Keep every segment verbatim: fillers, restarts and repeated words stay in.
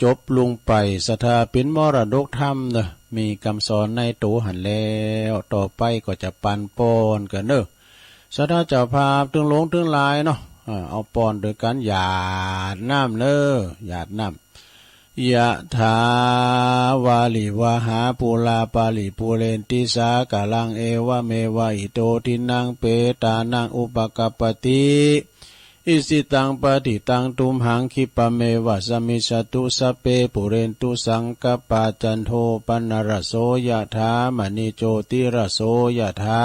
จบลงไป ศรัทธาปิณมรดกธรรมเนอะ มีกำสอนในโตหั้นแล้ว ต่อไปก็จะปันป้อนกั๋นเนอะ ศรัทธาเจ้าภาพตึงหลวงตึงหลายเนาะ อ่า เอาป้อนโดยก๋านหยาดน้ำเนอะ หยาดน้ำ ยะถา วาริวะหา ปูรา ปาริ ปูเรนติ สาคะรัง เอวะเมวะ อิโต ทินนัง เปตานัง อุปะกัปปะติ อิจฉิตัง ปัตถิตัง ตุมหัง คิปปะเมวะ สะมิชฌะตุ สัพเพ ปูเรนตุ สังกัปปา จันโท ปะนะระโส ยะถา มะณิ โชติระโส ยะถา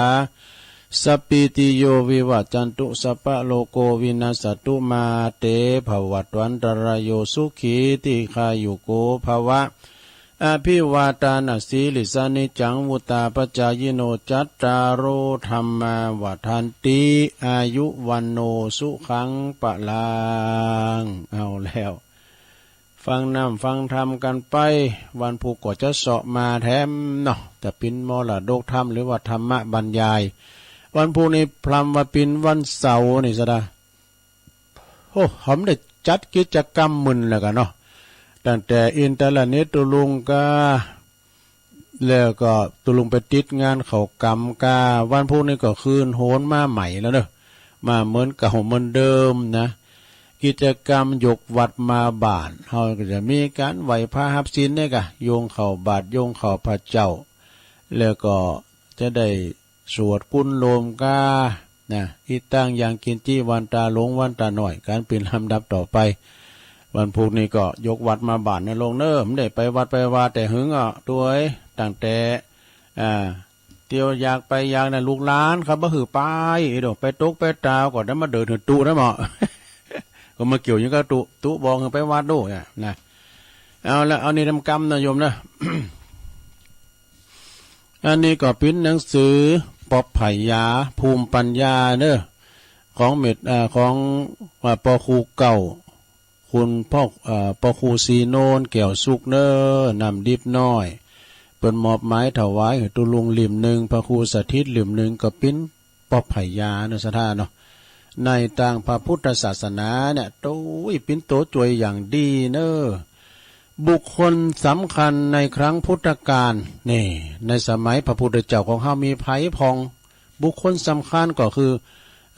สัพพีติโย วิวัชชันตุ สัพพะโรโค วินัสสะตุ มาเต ภะวัตวันตะราโย สุขี ทีฆายุโก ภะวะ อะภิวาทานะสีลิสสะ นิจจัง วุตตาปะจายิโน จัตตาโร ธัมมา วัฑฒันติ อายุ วัณโณ สุขัง พะลัง เอาแล้ว ฟังน้ำฟังธรรมกั๋นไป วันพุธก็จะเซาะมาแถมเนาะ จะปิณมรดกธรรมหรือว่าธรรมบรรยาย วันพุธนี้พร่ำว่าปิณวันเสาร์นี่ซะดา โอ้ หอมได้จัดกิจกรรมมื้นแล้วกั๋นเนาะ ตั้งแต่อินเทอร์เน็ตตุลุงกา แล้วก็ตุลุงไปติดงานเข้ากรรมกา วันพุธนี้ก็คืนโหนมาใหม่แล้วเนอะ มาเหมือนเก่าเหมือนเดิมนะ กิจกรรมยกวัดมาบ้าน เฮาก็จะมีก๋านไหว้พระฮับศีลเนี่ยกะ โยงเข้าบาตร โยงเข้าพระเจ้า แล้วก็จะได้สวดกุณโลมกา นะ อิตัง ยังกิญจิ วันตาหลวง วันตาน้อย ก๋านเป๋นลำดับต่อไป วันพุธนี้ก็ยกวัดมาบ้านนะลุงเนอะ บ่ได้ไปวัดไปวาแต่หึงอ่ะ ตวย ตั้งแต่ อ่า เตียวอยากไปอยากนะ ลูกหลานเขาบ่หื้อไป เออ ไปตกไปตาวก็ได้มาเดินหื้อตุ๊นะหมอ ก็มาเกี่ยวหยังกับตุ๊ ตุ๊บอกหื้อไปวัดดูเนี่ยนะ เอาละ เอานี่นำกำนะโยมนะ อันนี้ก็เป๋นหนังสือปอบไผ่ยา ภูมิปัญญาเนอะ ของเมต อ่า ของ อ่า ปอครูเก่า คุณพ่อ อ่า ปอครูศรีโนน แก้วสุขเนอะ น้ำดิบน้อย เปิ้นมอบหมายถวายหื้อตุลุงเล่มหนึ่ง พระครูสถิตเล่มหนึ่ง ก็เป๋นปอบไผ่ยาเนอะ ศรัทธาเนาะ ในตางพระพุทธศาสนาเนี่ย โต้ย เป๋นตั๋วจ้วยอย่างดีเนอะ บุคคลสำคัญในครั้งพุทธกาล นี่ ในสมัยพระพุทธเจ้าของเฮามีไผพ่อง บุคคลสำคัญก็คือ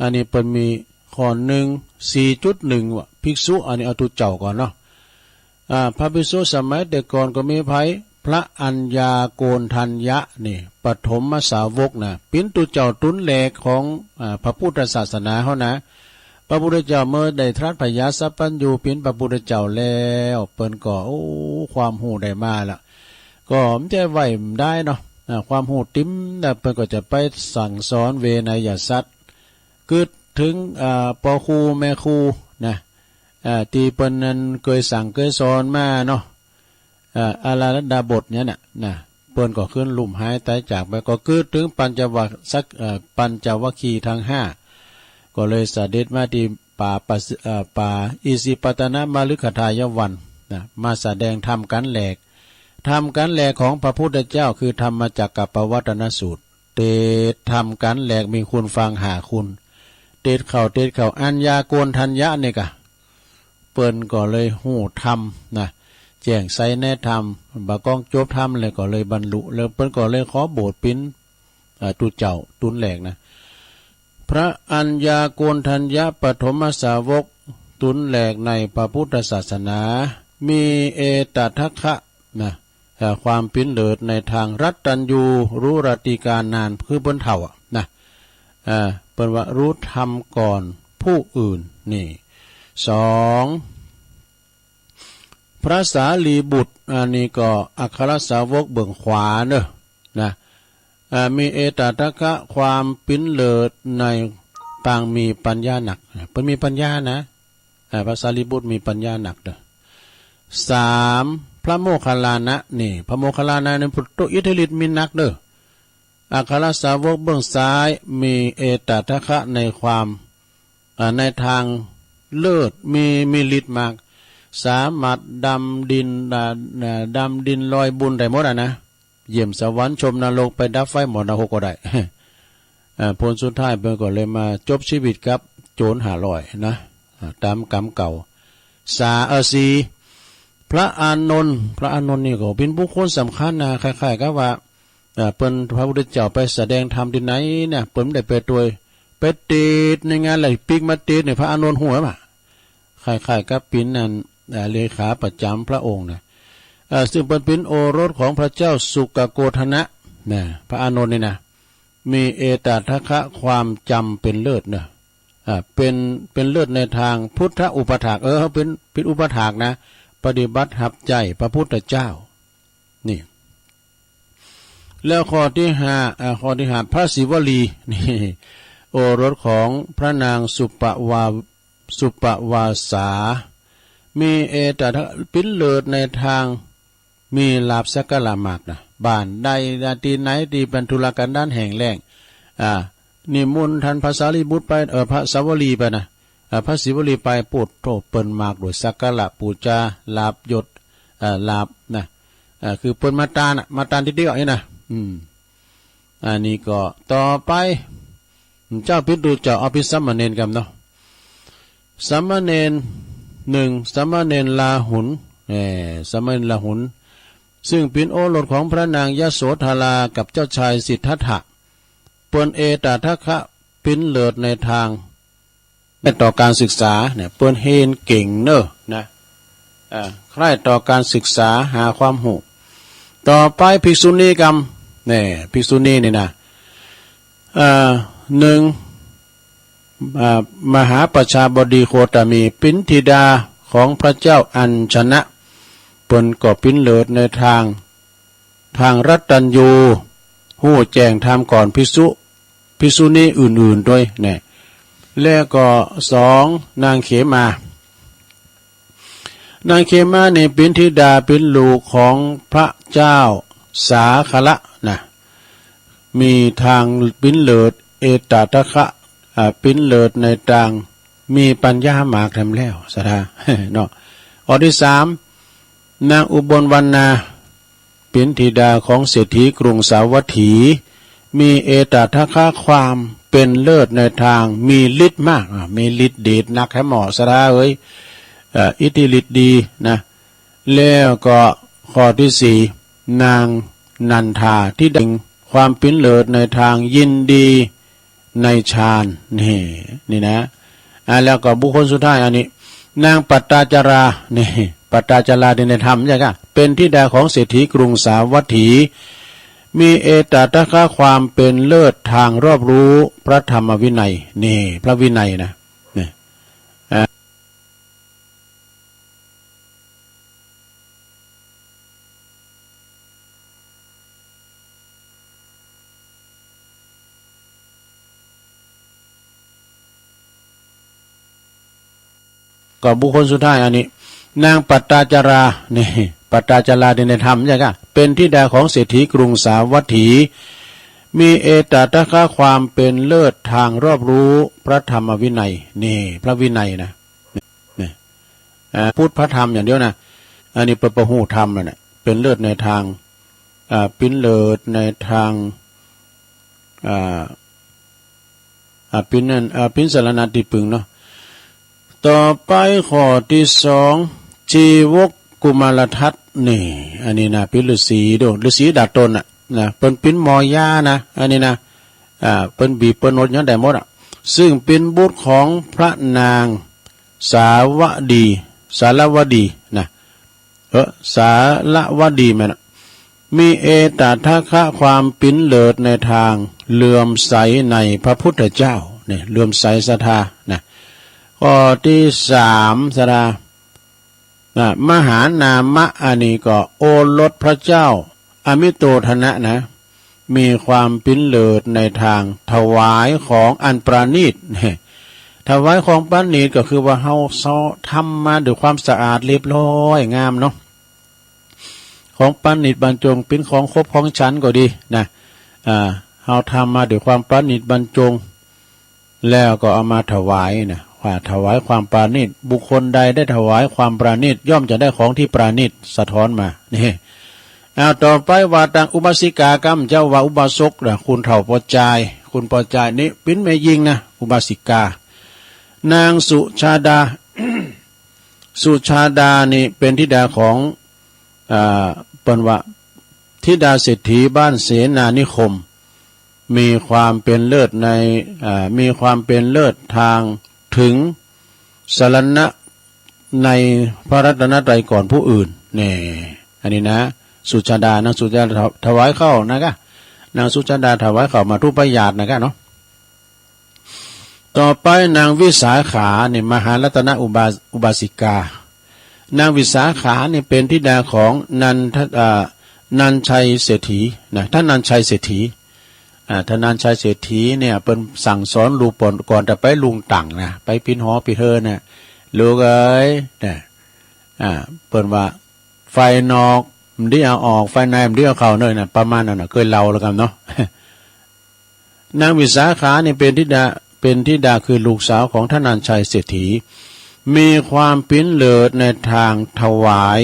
อันนี้เปิ้นมีข้อหนึ่ง สี่จุดหนึ่ง ว่าภิกษุ อันนี้เอาตุ๊เจ้าก่อนเนาะ อ่า พระภิกษุสมัยแต่ก่อนก็มีไผ พระอัญญาโกณฑัญญะ นี่ ปฐมสาวกนะ เป๋นตุ๊เจ้าตุ๊นแรกของ อ่า พระพุทธศาสนาเฮานะ พระพุทธเจ้าเมื่อได้ตรัสพยาสัพพัญญูเป๋นพระพุทธเจ้าแล้ว เปิ้นก็ โอ้ ความฮู้ได้มาละ ก็บ่ใจ้ไว้บ่ได้เนาะ อ่า ความฮู้เต็มแล้ว เปิ้นก็จะไปสั่งสอนเวไนยสัตว์ กึ๊ดถึง อ่า ปอครูแม่ครูนะ อ่า ตี้เปิ้นนั้นเกยสั่งเกยสอนมาเนาะ อ่า อาราธดาบทเนี่ยนะ นะ เปิ้นก็ขึ้นลุ่มหายตายจากไป ก็กึ๊ดถึงปัญจวัค สัก เอ่อ ปัญจวัคคีย์ทั้งห้า ก็เลยเสด็จมาตี้ป่าปัส เอ่อ ป่าอิสิปตนมฤคทายวันนะ มาแสดงธรรมกั๋นแหลก ธรรมกั๋นแหลกของพระพุทธเจ้าคือธรรมจักกัปปวัตตนสูตร เตสน์ธรรมกั๋นแหลกมีคุณฟังห้าคุณ เตสน์เข้า เตสน์เข้า อัญญาโกณฑัญญะนี่กะ เปิ้นก็เลยฮู้ธรรมนะ แจ้งใสในธรรม บ่ากองจบธรรมแล้วก็เลยบรรลุ แล้วเปิ้นก็เลยขอบวชเป๋น อ่า ตุ๊เจ้าตุ๊นแรกนะ พระอัญญาโกณฑัญญะปฐมสาวกตุ๊นแรกในพระพุทธศาสนา มีเอตทัคคะนะ เอ่อ ความเป๋นเลิศในทางรัตตัญญู รู้ราตรีการนาน คือเปิ้นเฒ่าอะนะ เอ่อ เปิ้นว่ารู้ธรรมก่อนผู้อื่น นี่ สอง พระสารีบุตร อันนี้ก็อัครสาวกเบื้องขวาเนอะ นะ อ่า มีเอตทัคคะ ความเป๋นเลิศในตางมีปัญญาหนัก เปิ้นมีปัญญานะ อ่า พระสารีบุตรมีปัญญาหนักเด้อ สาม พระโมคคัลลานะ นี่ พระโมคคัลลานะนี่ พุทธอิทธิฤทธิ์มีหนักเด้อ อัครสาวกเบื้องซ้าย มีเอตทัคคะในความ อ่า ในทางเลิศ มี มีฤทธิ์มาก สามารถดำดิน อ่า อ่า ดำดินลอยบุญได้หมดอะนะ เยี่ยมสวรรค์ชมนรก ไปดับไฟหม้อนรกก็ได้ อ่า ผลสุดท้ายเปิ้นก็เลยมาจบชีวิตกับโจรห้าร้อยนะ อ่า ตามกรรมเก่า สา เอ่อ สี่ พ พระอานนท์ พระอานนท์นี่ก็เป็นบุคคลสำคัญนะ คล้ายๆ กับว่า เอ่อ เปิ้น พระพุทธเจ้าไปแสดงธรรมตี้ไหนนะ เปิ้นได้ไปตวย ไปเตสน์ในงาน แล้วปิ๊กมาเตสน์ในพระอานนท์ฮู้บ่ คล้ายๆ กับเปิ้นนั่น เอ่อ เลขาประจำพระองค์นะ เอ่อ ซึ่งเปิ้นเป็นโอรสของพระเจ้าสุกโกธนะ นะ พระอานนท์นี่นะ มีเอตถะคะความจำเป็นเลิศนะ อ่า เป็น เป็นเลิศในทางพุทธอุปถาก เออ เป็น เป็นอุปถากนะ ปฏิบัติฮับใจ๊พระพุทธเจ้า นี่ แล้วข้อที่ห้า อ่า ข้อที่ห้า พระศิวลี นี่ โอรสของพระนางสุปวา สุปวาสา มีเอตถะ เป็นเลิศในทาง มีลาภสักการะมากนะ บ้านใดตี้ไหนตี้เป็นทุรกันดารแห้งแล้ง อ่า นิมนต์ท่านพระสารีบุตรไป เอ่อ พระสาวัลลีไปนะ อ่า พระศิวลีไป โผดโต้เปิ้นมากโดยสักการะปู๋จา ลาภยศ เอ่อ ลาภนะ อ่า คือเปิ้นมาตานน่ะ มาตานตี้เดียวนี่นะ อืม อันนี้ก็ต่อไป เจ้าปินตูเจ้า เอาปินสามเณรกำเนาะ สามเณรหนึ่ง สามเณรลาหุล เอ่อ สามเณรลาหุล ซึ่งเป็นโอรสของพระนางยโสธรากับเจ้าชายสิทธัตถะ เปิ้นเอตถะคะ เป็นเลิศในทาง ในต่อการศึกษาเนี่ย เปิ้นเฮียนเก่งเนอะนะ อ่า ใคร่ต่อการศึกษาหาความรู้ ต่อไปภิกษุณีกำ เนี่ย ภิกษุณีนี่นะ อ่า หนึ่ง อ่า มหาประชาบดีโคตมี เป็นธิดาของพระเจ้าอัญชนะ เปิ้นก็เป็นเลิศในทาง ทางรัตตัญญู ฮู้แจ้งธรรมก่อนภิกษุ ภิกษุณีอื่นๆ ด้วยเนี่ย แล้วก็สอง นางเขมา นางเขมานี่เป็นธิดาเป็นลูกของพระเจ้าสาคละนะ มีทางเป็นเลิศเอตถะคะ อ่า เป็นเลิศในทางมีปัญญามากแถมแล้ว ศรัทธา เนาะ ข้อที่สาม นางอุบลวรรณา เป็นธิดาของเศรษฐีกรุงสาวัตถี มีเอตถะคะความเป็นเลิศในทางมีฤทธิ์มาก อ่า มีฤทธิ์เดชนักแฮมหมอ ศรัทธาเอ๋ย เอ่อ อิทธิฤทธิ์ดีนะ แล้วก็ข้อที่สี่ นางนันทา ที่ได้ความเป็นเลิศในทางยินดีในฌาน นี่ นี่นะ อ่า แล้วก็บุคคลสุดท้ายอันนี้ นางปัตตาจารา นี่ ปัตตาจาราในธรรมใช่ไหม เป็นธิดาของเศรษฐีกรุงสาวัตถี มีเอตถะคะความเป็นเลิศทางรอบรู้พระธรรมวินัย นี่ พระวินัยนะ นี่ อ่า ก็บุคคลสุดท้ายอันนี้ นางปัตตาจารา นี่ ปัตตาจาราในธรรมใช่ไหม เป็นธิดาของเศรษฐีกรุงสาวัตถี มีเอตถะคะความเป็นเลิศทางรอบรู้พระธรรมวินัย นี่ พระวินัยนะ นี่ อ่า พุทธพระธรรมอย่างเดียวนะ อันนี้เปิ้นบ่ฮู้ธรรมนั่นแหละ เป็นเลิศในทาง อ่า เป็นเลิศในทาง อ่า อ่า เป็นนั่น อ่า เป็นสรณะที่พึ่งเนาะ ต่อไปข้อที่สอง ชีวกกุมารทัต นี่ อันนี้นะ เป็นฤๅษีโด ฤๅษีดัดตนน่ะ นะ เปิ้นเป็นหมอยานะ อันนี้นะ อ่า เปิ้นบีบเปิ้นนวดหยังได้หมดอะ ซึ่งเป็นบุตรของพระนางสาวดี สารวดีนะ เออ สารวดีแม่นอะ มีเอตถะคะความเป็นเลิศในทางเลื่อมใสในพระพุทธเจ้า เนี่ย เลื่อมใสศรัทธานะ ข้อที่สาม ศรัทธา นะ มหานามะ อันนี้ก็โอรสพระเจ้าอมิโตธนะนะ มีความเป็นเลิศในทางถวายของอันประณีต ถวายของประณีตก็คือว่าเฮาเซาะทำมาด้วยความสะอาดเรียบร้อยงามเนาะ ของประณีตบรรจง เป็นของขบของฉันก็ดีนะ อ่า เฮาทำมาด้วยความประณีตบรรจง แล้วก็เอามาถวายนะ ว่าถวายความประณีต บุคคลใดได้ถวายความประณีต ย่อมจะได้ของที่ประณีตสะท้อนมา นี่ เอาต่อไปว่าตางอุบาสิกากำ เจ้าว่าอุบาสกนะ คุณเฒ่าปอจาย คุณปอจายนี่เป็นแม่ญิงนะ อุบาสิกา นางสุชาดา สุชาดานี่เป็นธิดาของ อ่า เปิ้นว่า ธิดาเศรษฐีบ้านเสนานิคม มีความเป็นเลิศใน อ่า มีความเป็นเลิศทางถึงสรณะในพระรัตนตรัยก่อนผู้อื่น แน่ อันนี้นะ สุชาดา นางสุชาดาถวายข้าวนะกะ นางสุชาดาถวายข้าวมัทธุปายาตนะกะเนาะ ต่อไปนางวิสาขานี่ มหารัตนอุบา อุบาสิกา นางวิสาขานี่เป็นธิดาของนันท อ่า นันชัยเศรษฐีนะ ท่านนันชัยเศรษฐี อ่า ท่านนันชัยเศรษฐีเนี่ย เปิ้นสั่งสอนลูกเปิ้นก่อนจะไปลุงตั๋งนะ ไปปินหอปินเฮือนนะ ลูกเอ๋ย นะ อ่า เปิ้นว่า ไฟนอกบ่ดีเอาออก ไฟในบ่ดีเอาเข้าเน่อนะ ประมาณนั้นนะ เคยเล่าแล้วกันเนาะ นางวิสาขานี่เป็นธิดา เป็นธิดาคือลูกสาวของท่านนันชัยเศรษฐี มีความปิ้นเลิศในทางถวาย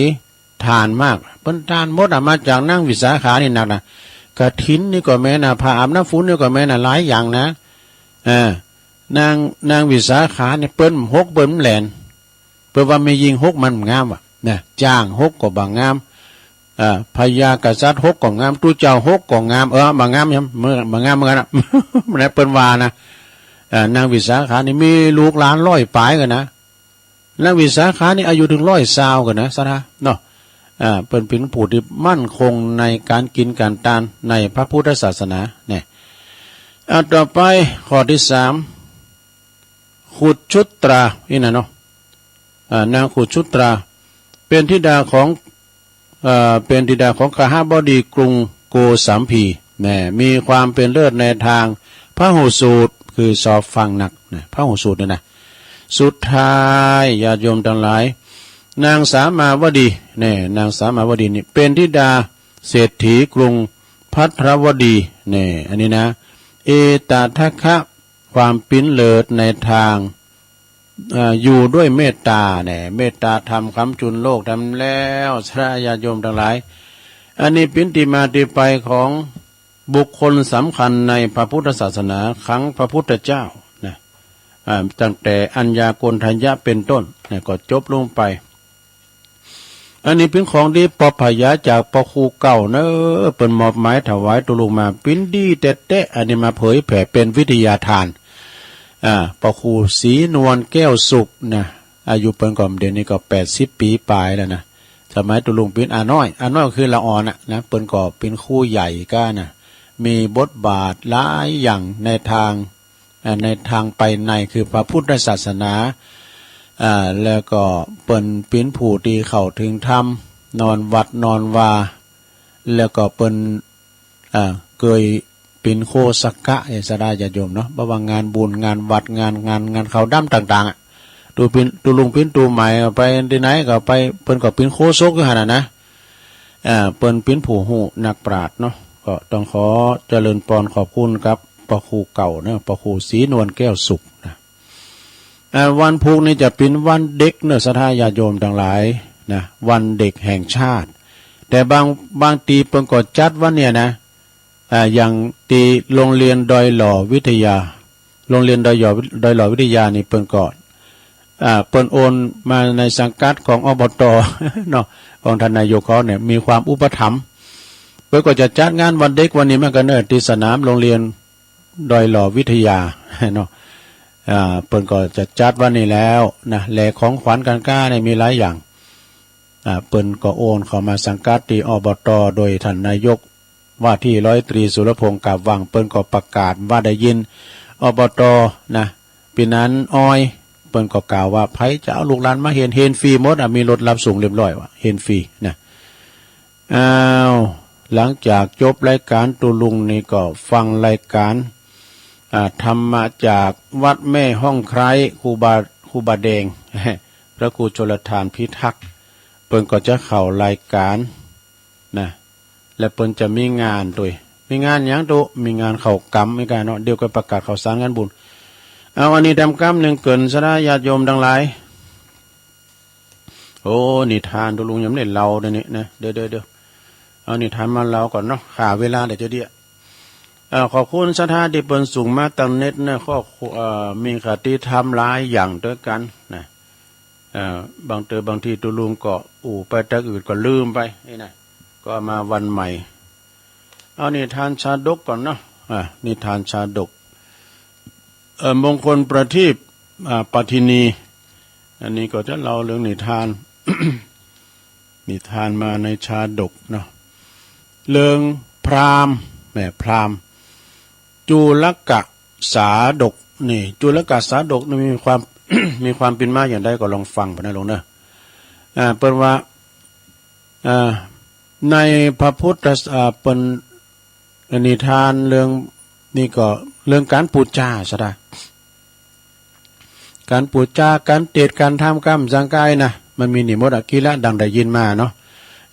ทานมาก เปิ้นทานหมดอะ มาจากนางวิสาขานี่นักนะ กฐินนี่ก็แม่นนะ ผ้าอาบน้ำฝุนนี่ก็แม่นนะ หลายอย่างนะ เออ นาง นางวิสาขานี่เปิ้นหกเปิ้นแหลน เปิ้นว่าแม่ญิงหกมันบ่งามว่ะ นะ จ้างหกก็บ่งาม อ่า พญากษัตริย์หกก็งาม ตุ๊เจ้าหกก็งาม เออ บ่งามหยัง บ่งามเหมือนกันนะ นะ เปิ้นว่านะ อ่า นางวิสาขานี่มีลูกหลานร้อยปลายกันนะ นางวิสาขานี่อายุถึงร้อยซาวกันนะ สาธาเนาะ อ่า เปิ้นเป็นผู้ที่มั่นคงในการกินการทานในพระพุทธศาสนา เนี่ย อ่า ต่อไปข้อที่สาม ขุชุตรา นี่นะเนาะ อ่า นางขุชุตรา เป็นธิดาของ เอ่อ เป็นธิดาของคหบดีกรุงโกสัมพี แน่ มีความเป็นเลิศในทางพหุสูตร คือชอบฟังนัก นะ พหุสูตรเนี่ยนะ สุดท้าย ญาติโยมทั้งหลาย นางสามาวดี แน่ นางสามาวดีนี่ เป็นธิดาเศรษฐีกรุงภัทรวดี แน่ อันนี้นะ เอตทัคคะ ความปิ้นเลิศในทาง เอ่อ อยู่ด้วยเมตตา แน่ เมตตาธรรมค้ำจุนโลกธรรมแล้ว สาธาญาติโยมทั้งหลาย อันนี้เป็นที่มาที่ไปของบุคคลสำคัญในพระพุทธศาสนา ครั้งพระพุทธเจ้า นะ อ่า ตั้งแต่อัญญาโกณฑัญญะเป็นต้น นะ ก็จบลงไป อันนี้เป็นของดีปอบผยาจากพระครูเก่าเนอะ เปิ้นมอบหมายถวายตุลุงมา ปิ้นดีแต๊ๆ อันนี้มาเผยแผ่เป็นวิทยาทาน อ่า พระครูศรีนวลแก้วสุขนะ อายุเปิ้นก็เดี๋ยวนี้ก็แปดสิบปีปลายแล้วนะ สมัยตุลุงปิ้นอาน้อย อาน้อยก็คือละอ่อนน่ะนะ เปิ้นก็ปิ้นครูใหญ่ก้านะ มีบทบาทหลายอย่างในทาง อ่า ในทางไปในคือพระพุทธศาสนา อ่า แล้วก็เปิ้นปิ้นผู้ที่เข้าถึงธรรม นอนวัดนอนวา แล้วก็เปิ้น อ่า เกยปิ้นโคสักกะ เอ สาธาญาติโยมเนาะ บ่ว่างานบุญ งานวัด งาน งาน งานขาวดำต่างๆ อะ ตูปิ้น ตูลุงปิ้นตูใหม่ไปที่ไหนก็ไป เปิ้นก็ปิ้นโคศกอยู่หั่นน่ะนะ อ่า เปิ้นปิ้นผู้ฮู้นักปราชญ์เนาะ ก็ต้องขอเจริญปอนขอบคุณกับพระครูเก่าเนาะ พระครูศรีนวลแก้วสุขนะ อ่า วันพุธนี้จะปิ้นวันเด็กเนาะ สาธาญาติโยมทั้งหลายนะ วันเด็กแห่งชาติ แต่บาง บางทีเปิ้นก็จัดวันเนี่ยนะ อ่า อย่างที่โรงเรียนดอยหล่อวิทยา โรงเรียนดอยหล่อ ดอยหล่อวิทยานี่เปิ้นก็ อ่า เปิ้นโอนมาในสังกัดของ อบต เนาะ ของท่านนายกเขาเนี่ย มีความอุปถัมภ์ เปิ้นก็จะจัดงานวันเด็กวันนี้เหมือนกันเนอะ ที่สนามโรงเรียนดอยหล่อวิทยา เนาะ อ่า เปิ้นก็จะจัดวันนี้แล้วนะ แลกของขวัญกันก้าเนี่ยมีหลายอย่าง อ่า เปิ้นก็โอนเข้ามาสังกัดที่ อบต โดยท่านนายก ว่าที่ร้อยตรีสุรพงษ์ กาบวัง เปิ้นก็ประกาศว่าได้ยิน อบต นะ ปีนั้นอ้อย เปิ้นก็กล่าวว่า ใผจะเอาลูกหลานมาเฮียน เฮียนฟรีหมดอะ มีรถรับส่งเรียบร้อยว่ะ เฮียนฟรีนะ อ้าว หลังจากจบรายการตุลุงนี่ก็ฟังรายการ อ่า ธรรมะจากวัดแม่ห้องไคร้ ครูบา ครูบาแดง พระครูชลทานพิทักษ์ เปิ้นก็จะเข้ารายการ นะ และเปิ้นจะมีงานตวย มีงานหยังตุ มีงานเข้ากรรมเหมือนกันเนาะ เดี๋ยวก็ประกาศข่าวสารงานบุญ เอาอันนี้ทำกรรมหนึ่งเกริ่นซะนะญาติโยมทั้งหลาย โอ้ นิทานตุลุงยังไม่ได้เล่าเลยนี่นะ เดี๋ยว เดี๋ยว เดี๋ยว เอานิทานมาเล่าก่อนเนาะ ฆ่าเวลาเดี๋ยวจะเดีย เอ่อ ขอบคุณศรัทธาที่เปิ้นส่งมาตังเน็ตนะ ข้อ เอ่อ มีคติธรรมหลายอย่างด้วยกันนะ เอ่อบางเตอบางทีตุลุงก็อู้ไปตักอื่นก็ลืมไปนี่นะ ก็เอามาวันใหม่ เอานิทานชาดกก่อนเนาะ อ่า นิทานชาดก เอ่อ มงคลประทีป อ่า ปัทถินี อันนี้ก็จะเล่าเรื่องนิทาน นิทานมาในชาดกเนาะ เรื่องพราหมณ์ แหม พราหมณ์ จุลกสาดก นี่ จุลกสาดกนี่มีความ มีความเป็นมาอย่างไรก็ลองฟังไปนะลงเนอะ อ่า เปิ้นว่า อ่า ในพระพุทธศาส อ่า เปิ้น นิทานเรื่องนี้ก็เรื่องการปู๋จาซะดา การปู๋จา การเตศน์ การทำกรรมสังกายนะ มันมีนิมิตอกิริยาดังได้ยินมาเนาะ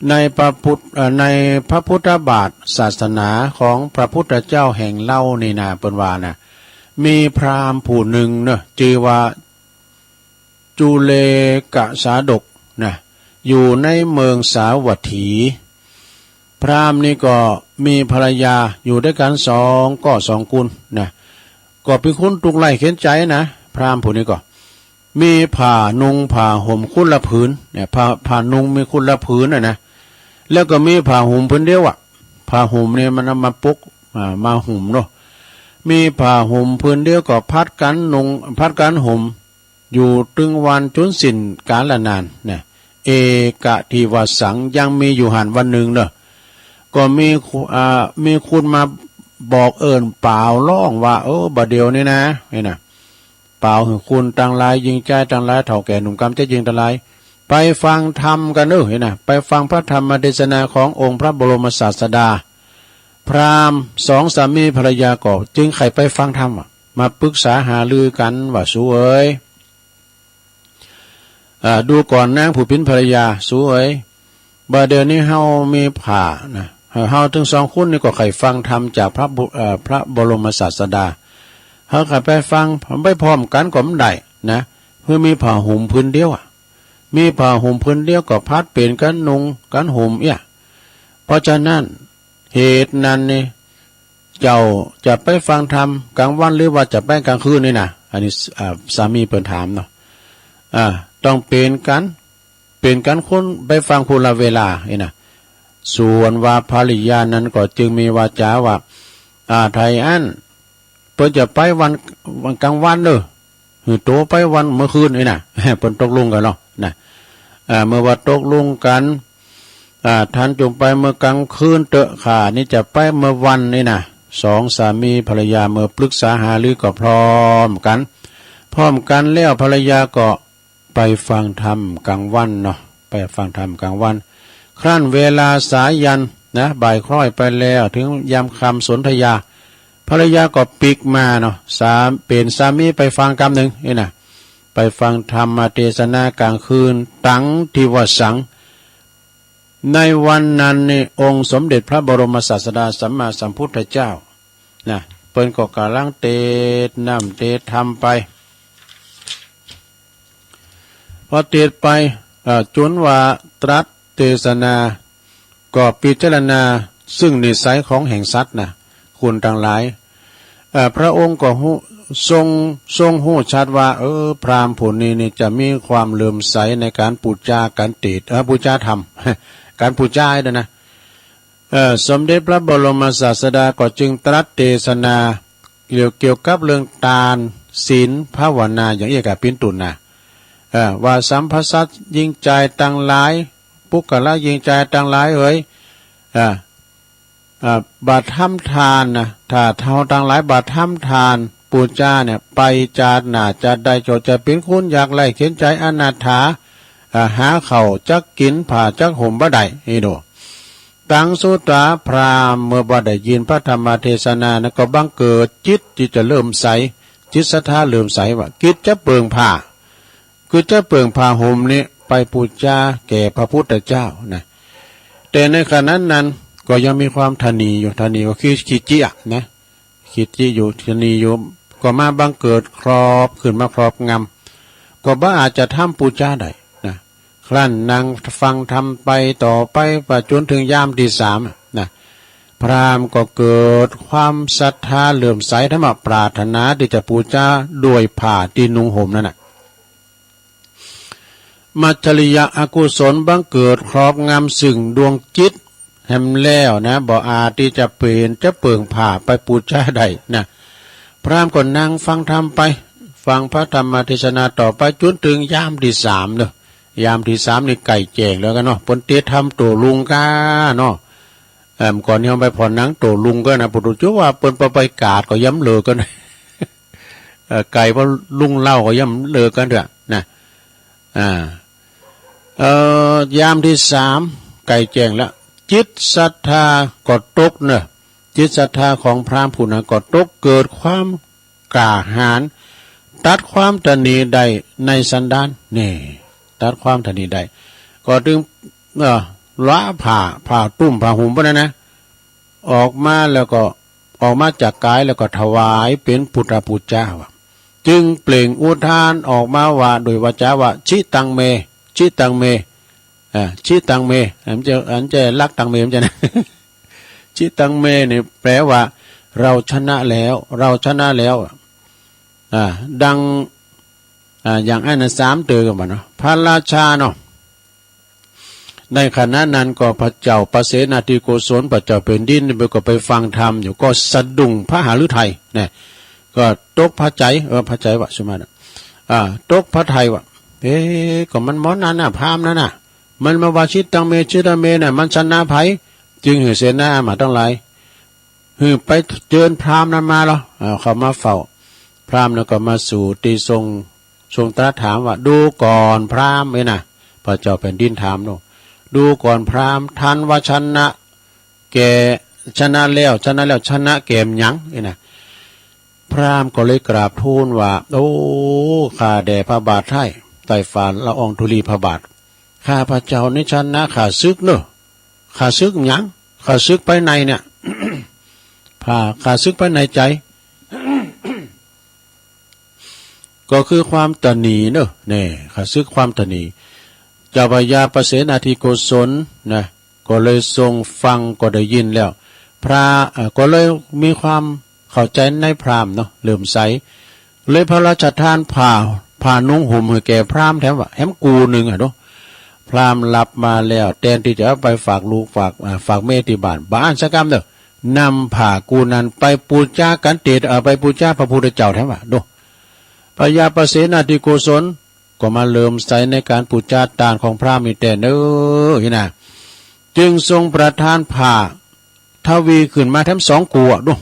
ในพระพุทธ เอ่อ ในพระพุทธบาทศาสนาของพระพุทธเจ้าแห่งเล่านี่นะ เปิ้นว่านะ มีพราหมณ์ผู้หนึ่งเนาะ จื้อว่า จุเลกสาดกนะ อยู่ในเมืองสาวัตถี พราหมณ์นี่ก็มีภรรยาอยู่ด้วยกันสองก็สองกุลนะ ก็เป็นคนทุกข์ไร้เข็ญใจนะ พราหมณ์ผู้นี้ก็ มีผ้านุ่งผ้าห่มคนละผืนเนี่ย ผ้า ผ้านุ่งมีคนละผืนน่ะนะ แล้วก็มีผ้าห่มผืนเดียวอะ ผ้าห่มเนี่ยมันเอามาปก อ่า มาห่มเนาะ มีผ้าห่มผืนเดียวก็ผัดกันนุ่งผัดกันห่ม อยู่ตึงวันจุนสิ้นกาลนานเนี่ย เอกทิวสัง ยังมีอยู่หั้นวันหนึ่งเนาะ ก็มีคุ อ่า มีคนมาบอกเอิ้นป๋าวร้องว่า เออ บ่าเดี่ยวนี้นะ นี่นะ ป๋าวหื้อคนตังหลาย ญิงจายตังหลาย เฒ่าแก่หนุ่มกำเจ๊ยิงตังหลาย ไปฟังธรรมกันเนอะ นี่นะ ไปฟังพระธรรมเทศนาขององค์พระบรมศาสดา พราหมณ์สองสามีภรรยาก็จึงใค่ไปฟังธรรมอะ มาปรึกษาหารือกันว่า สูเอ๋ย อ่า ดูก่อนนางผู้เป็นภรรยา สูเอ๋ย บ่าเดี่ยวนี้เฮามีผ้านะ เฮาทั้งสองคนนี่ก็ใค่ฟังธรรมจากพระบุ เอ่อ พระบรมศาสดา เฮาใค่ไปฟังไปพร้อมกันก็บ่ได้นะ เพื่อมีผ้าห่มผืนเดียวอะ มีผ้าห่มผืนเดียวก็ผัดเปลี่ยนกันนุ่งกันห่มเอี้ย เพราะฉะนั้น เหตุนั้นนี่ เจ้าจะไปฟังธรรมกลางวันหรือว่าจะไปกลางคืนนี่นะ อันนี้ อ่า สามีเปิ้นถามเนาะ อ่า ต้องเปลี่ยนกัน เปลี่ยนกันคนไปฟังคนละเวลานี่นะ ส่วนว่าภริยานั้นก็จึงมีวาจาว่า อ่า ถ้าอั้น เปิ้นจะไปวัน วันกลางวันเด้อ หื้อโตไปวันเมื่อคืนนี่นะ เปิ้นตกลงกันเนาะนะ อ่า เมื่อว่าตกลงกัน อ่า ท่านจงไปเมื่อกลางคืนเต๊อะ ข้านี่จะไปเมื่อวันนี่นะ สองสามีภรรยาเมื่อปรึกษาหารือก็พร้อมกัน พร้อมกันแล้วภรรยาก็ไปฟังธรรมกลางวันเนาะ ไปฟังธรรมกลางวัน ครั้นเวลาสายันนะ บ่ายคล้อยไปแล้ว ถึงยามค่ำสนธยา ภรรยาก็ปลีกมาเนาะ สา เป๋นสามีไปฟังกำหนึ่งนี่นะ ไปฟังธรรมเทศนากลางคืน ตังทิวสัง ในวันนั้นนี่ องค์สมเด็จพระบรมศาสดาสัมมาสัมพุทธเจ้านะ เปิ้นก็ก่ำลังเตศน์น้ำเตศน์ธรรมไป พอเตศน์ไป เอ่อ จนว่าตรัสเทศนา ก็พิจารณาซึ่งนิสัยของแห่งสัตว์นะ คนตังหลาย เอ่อ พระองค์ก็ฮู้ ทรง ทรงฮู้ชัดว่า เออ พราหมณ์ผู้นี้นี่จะมีความเลื่อมใสในการปู๋จา การเตศน์ เอ่อ ปู๋จาธรรม การปู๋จาเด้อนะ เอ่อ สมเด็จพระบรมศาสดาก็จึงตรัสเทศนา เกี่ยว เกี่ยวกับเรื่องตาน ศีล ภาวนา อย่างอี้กาปินตุนนะ เอ่อ ว่าสัพพสัตว์ญิงจายตังหลาย ปุคคละญิงจายตังหลายเอ๋ย เอ่อ เอ่อ บ่าทำตานนะ ถ้าเฮาตังหลายบ่าทำตาน ปู๋จาเนี่ย ไปจาติหน้าจาติใดก็จะเป๋นคนยากไร้เข็ญใจอนาถา เอ่อ หาข้าวจักกิ๋น ผ้าจักห่มบ่ได้ นี่โด ตังสุตตา พราหมณ์เมื่อบ่ได้ยินพระธรรมเทศนานั้นก็บังเกิดจิตที่จะเลื่อมใส จิตศรัทธาเลื่อมใสว่า กิจจะเปิ่งผ้า คือจะเปิ่งผ้าห่มนี้ไปปู๋จาแก่พระพุทธเจ้านะ แต่ในขณะนั้นก็ยังมีความตระหนี่อยู่ ตระหนี่ก็คือขีดเจียะนะ ขีดเจียะอยู่ ตระหนี่อยู่ ก็มาบังเกิดครอบ ขึ้นมาครอบงำ ก็บ่อาจจะทำปู๋จาได้นะ ครั้นนั่งฟังธรรมไปต่อไป ไปจนถึงยามที่สามนะ พราหมณ์ก็เกิดความศรัทธาเลื่อมใสธรรมะ ปรารถนาที่จะปู๋จาด้วยผ้าที่นุ่งห่มนั่นน่ะ มัจฉริยะอกุศลบังเกิดครอบงำซึ่งดวงจิตแหมแล้วนะ บ่อาจที่จะเปลี่ยนจะเปิ่งผ่าไปปูชาได้นะ พราหมณ์ก็นั่งฟังธรรมไป ฟังพระธรรมเทศนาต่อไปจนถึงยามที่สามเนอะ ยามที่สามนี่ใกล้แจ้งแล้วกั๋นเนาะ เปิ้นเตรียมทำตั๋วลุงก้าเนาะ เอิ่ม ก่อนยอมไปผ่อนหนังตั๋วลุงก็นะ ปุถุชนว่าเปิ้นไปไปกาดก็ย้ำเลิกกั๋น เอ่อ ไก่พอลุงเล่าก็ย่อมเลิกกั๋นเถอะนะ อ่า เอ่อ ยามที่สามใกล้แจ้งแล้ว จิตศรัทธาก็ตกเนอะ จิตศรัทธาของพราหมณ์ผู้นั้นก็ตก เกิดความกล้าหาญ ตัดความตระหนี่ได้ในสันดาน นี่ ตัดความตระหนี่ได้ ก็จึง เอ่อ ละผ้า ผ้าตุ้ม ผ้าห่มพวกนั้นนะ ออกมาแล้วก็ ออกมาจากกายแล้วก็ถวายเป็นพุทธบูชาว่ะ จึงเปล่งอุทานออกมาว่า โดยวาจาว่า จิตตังเม จิตตังเม อ่า จิตตังเม อันจะ อันจะรักตังเม มันจะนะ จิตตังเมนี่แปลว่า เราชนะแล้ว เราชนะแล้ว อ่า ดัง อ่า อย่างอันนั้นสามเต๋อกันมาเนาะ พระราชาเนาะ ในขณะนั้นก็พระเจ้าพระเสนาธิโกศล พระเจ้าแผ่นดินนี่ก็ไปฟังธรรมอยู่ ก็สะดุ้งพระหฤทัยนะ ก็ตกพระไฉย เออ พระไฉยว่า สมมาตรนะ อ่า ตกพระทัยว่า เอ๊ะ ก็มันหมอนั่นน่ะ พราหมณ์นั่นน่ะ มันมาว่า จิตตังเม จิตตังเม น่ะ มันชนะไผ จึงหื้อเสนามาตั้งหลาย หื้อไปเจิญพราหมณ์นั้นมาเหรอ อ่า เข้ามาเฝ้า พราหมณ์นั้นก็มาสู่ตี้ทรง ทรงตรัสถามว่า ดูก่อนพราหมณ์ เอ้ยนะ พระเจ้าแผ่นดินถามเนาะ ดูก่อนพราหมณ์ ท่านว่าชนะแก่ ชนะแล้ว ชนะแล้ว ชนะแก่หยัง เอ้ยนะ พราหมณ์ก็เลยกราบทูลว่า โอ้ ข้าแด่พระบาทไท้ ไต้ฝ่าละอองธุลีพระบาท ข้าพระเจ้านี่ชนะข้าศึกเนอะ ข้าศึกหยัง ข้าศึกภายในเนี่ย ข้า ข้าศึกภายในใจ ก็คือความตระหนี่เนอะ แน่ ข้าศึกความตระหนี่ เจ้าพระยาพระเสนาธิโกศลนะ ก็เลยทรงฟังก็ได้ยินแล้ว พระ เอ่อ ก็เลยมีความเข้าใจในพราหมณ์เนาะ เลื่อมใส เลยพระราชทานผ้า ผ้านุ่งห่มให้แก่พราหมณ์แถมว่า แถมกู่หนึ่งอะเนาะ พราหมณ์รับมาแล้ว แทนที่จะเอาไปฝากลูกฝาก อ่า ฝากเมียตี้บ้าน บ่อั้นสักกำเด้อ นำผ้ากู่นั้นไปปูชากันเตด เอ่อ ไปปูชาพระพุทธเจ้าแถมว่า ดู พระยาพระเสนาธิโกศลก็มาเลื่อมใสในการปูชาตานของพราหมณ์นี่แต๊เน้อ นี่นะ จึงทรงประทานผ้าทวีขึ้นมาแถมสองกู่อะ ดู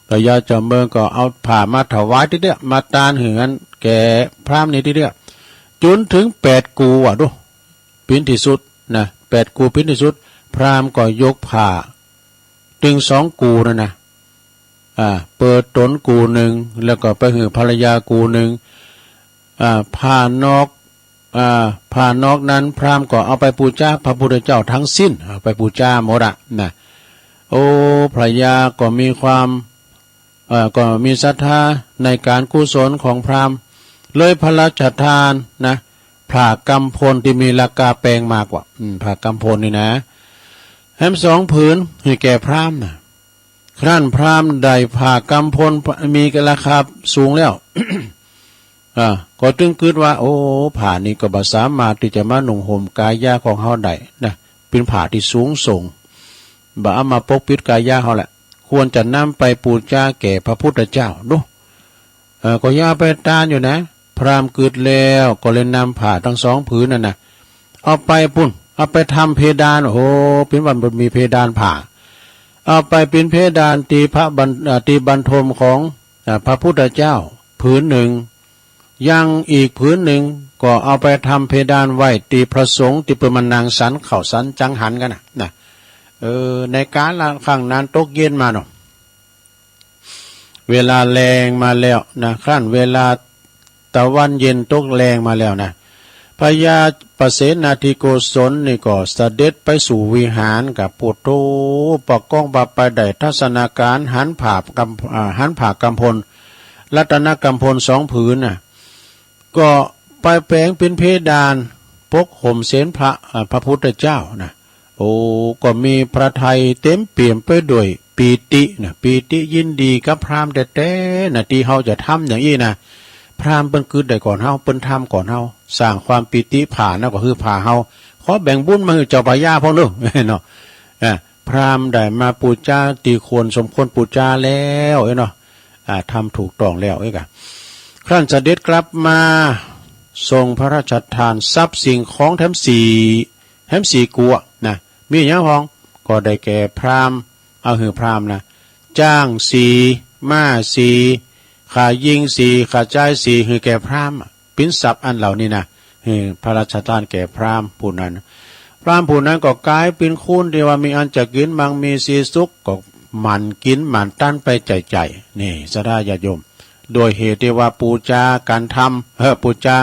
พระยาเจ้าเมืองก็เอาผ้ามาถวายทีเดียว มาตานหื้อแก่พราหมณ์นี่ทีเดียว จนถึงแปดกู่อะ ดู ปิ้นที่สุดนะ แปดกู่ปิ้นที่สุด พราหมณ์ก็ยกผ้า ตึงสองกู่นั่นนะ อ่า เปิดตนกู่หนึ่ง แล้วก็ไปหื้อภรรยากู่หนึ่ง อ่า ผ้านอก อ่า ผ้านอกนั้นพราหมณ์ก็เอาไปปูชาพระพุทธเจ้าทั้งสิ้น เอาไปปูชาหมดอะนะ โอ้ พระยาก็มีความ เอ่อ ก็มีศรัทธาในการกุศลของพราหมณ์ เลยพระราชทานนะ ผ้ากำพลที่มีราคาแพงมากกว่า อืม ผ้ากำพลนี่นะ แถมสองผืนให้แก่พราหมณ์นะ ครั้นพราหมณ์ได้ผ้ากำพลมีราคาสูงแล้ว อ่า ก็จึงกึ๊ดว่า โอ้ ผ้านี้ก็บ่สามารถที่จะมานุ่งห่มกายาของเฮาได้นะ เป็นผ้าที่สูงส่ง บ่เอามาปกปิดกายาเฮาแหละ ควรจะนำไปปูชาแก่พระพุทธเจ้าเนาะ เอ่อ ก็อย่าไปตานอยู่นะ พราหมณ์กึ๊ดแล้วก็เลยนำผ้าทั้งสองผืนนั่นนะ เอาไปปุ้น เอาไปทำเพดาน โอ้โห เป็นว่ามันมีเพดานผ้า เอาไปเป็นเพดานตีพระบัน เอ่อ ตีบันทมของ เอ่อ พระพุทธเจ้าผืนหนึ่ง ยังอีกผืนหนึ่งก็เอาไปทำเพดานไว้ตีพระสงฆ์ที่เปิ้นมานั่งฉันข้าวฉันจังหันกั๋นนะ นะ เออ ในกาละครั้งนั้นตกเย็นมาเนาะ เวลาแลงมาแล้วนะ ครั้นเวลาตะวันเย็นตกแลงมาแล้วนะ พญาประเสนาธิโกศลนี่ก็เสด็จไปสู่วิหารกับปุโธ ประกองบาไปได้ทัศนาการหันผ้ากำ อ่า หันผ้ากำพล รัตนกำพลสองผืนน่ะ ก็ไปแปลงเป็นเพดานปกห่มเศียรพระ อ่า พระพุทธเจ้านะ โอ้ ก็มีพระทัยเต็มเปี่ยมไปด้วยปีตินะ ปีติยินดีกับพราหมณ์แต๊ๆ นะ ตี้เฮาจะทำอย่างอี้นะ พ พราหมณ์เปิ้นกึ๊ดได้ก่อนเฮา เปิ้นทำก่อนเฮา สร้างความปีติผ่านะ ก็คือผ่าเฮา ขอแบ่งบุญมาหื้อเจ้าพญาพ่องเด้อ เนาะ อ่า พราหมณ์ได้มาปู๋จาตี้ควรสมควรปู๋จาแล้วเนาะ อ่า ทำถูกต้องแล้วเอ้ยกะ ครั้นเสด็จกลับมา ทรงพระราชทานทรัพย์สิ่งของแถมสี่ แถมสี่กั๊วนะ มีหยังพ่อง ก็ได้แก่พราหมณ์ เอาหื้อพราหมณ์นะ จ๊างสี่ ม้าสี่ ข่ายิงสี่ ข่าจายสี่ หื้อแก่พราหมณ์ ปิ๋นทรัพย์อันเหล่านี้นะ หื้อพระราชทานแก่พราหมณ์ผู้นั้น พราหมณ์ผู้นั้นก็ก๋ายปิ๋นคนตี้ว่ามีอันจะกิ๋น มั่งมีสีสุข ก็หมั่นกิ๋นหมั่นตั๊นไปใจ๋ๆ นี่ศรัทธาญาติโยม โดยเหตุตี้ว่าปู๋จากานทำ เออ ปู๋จา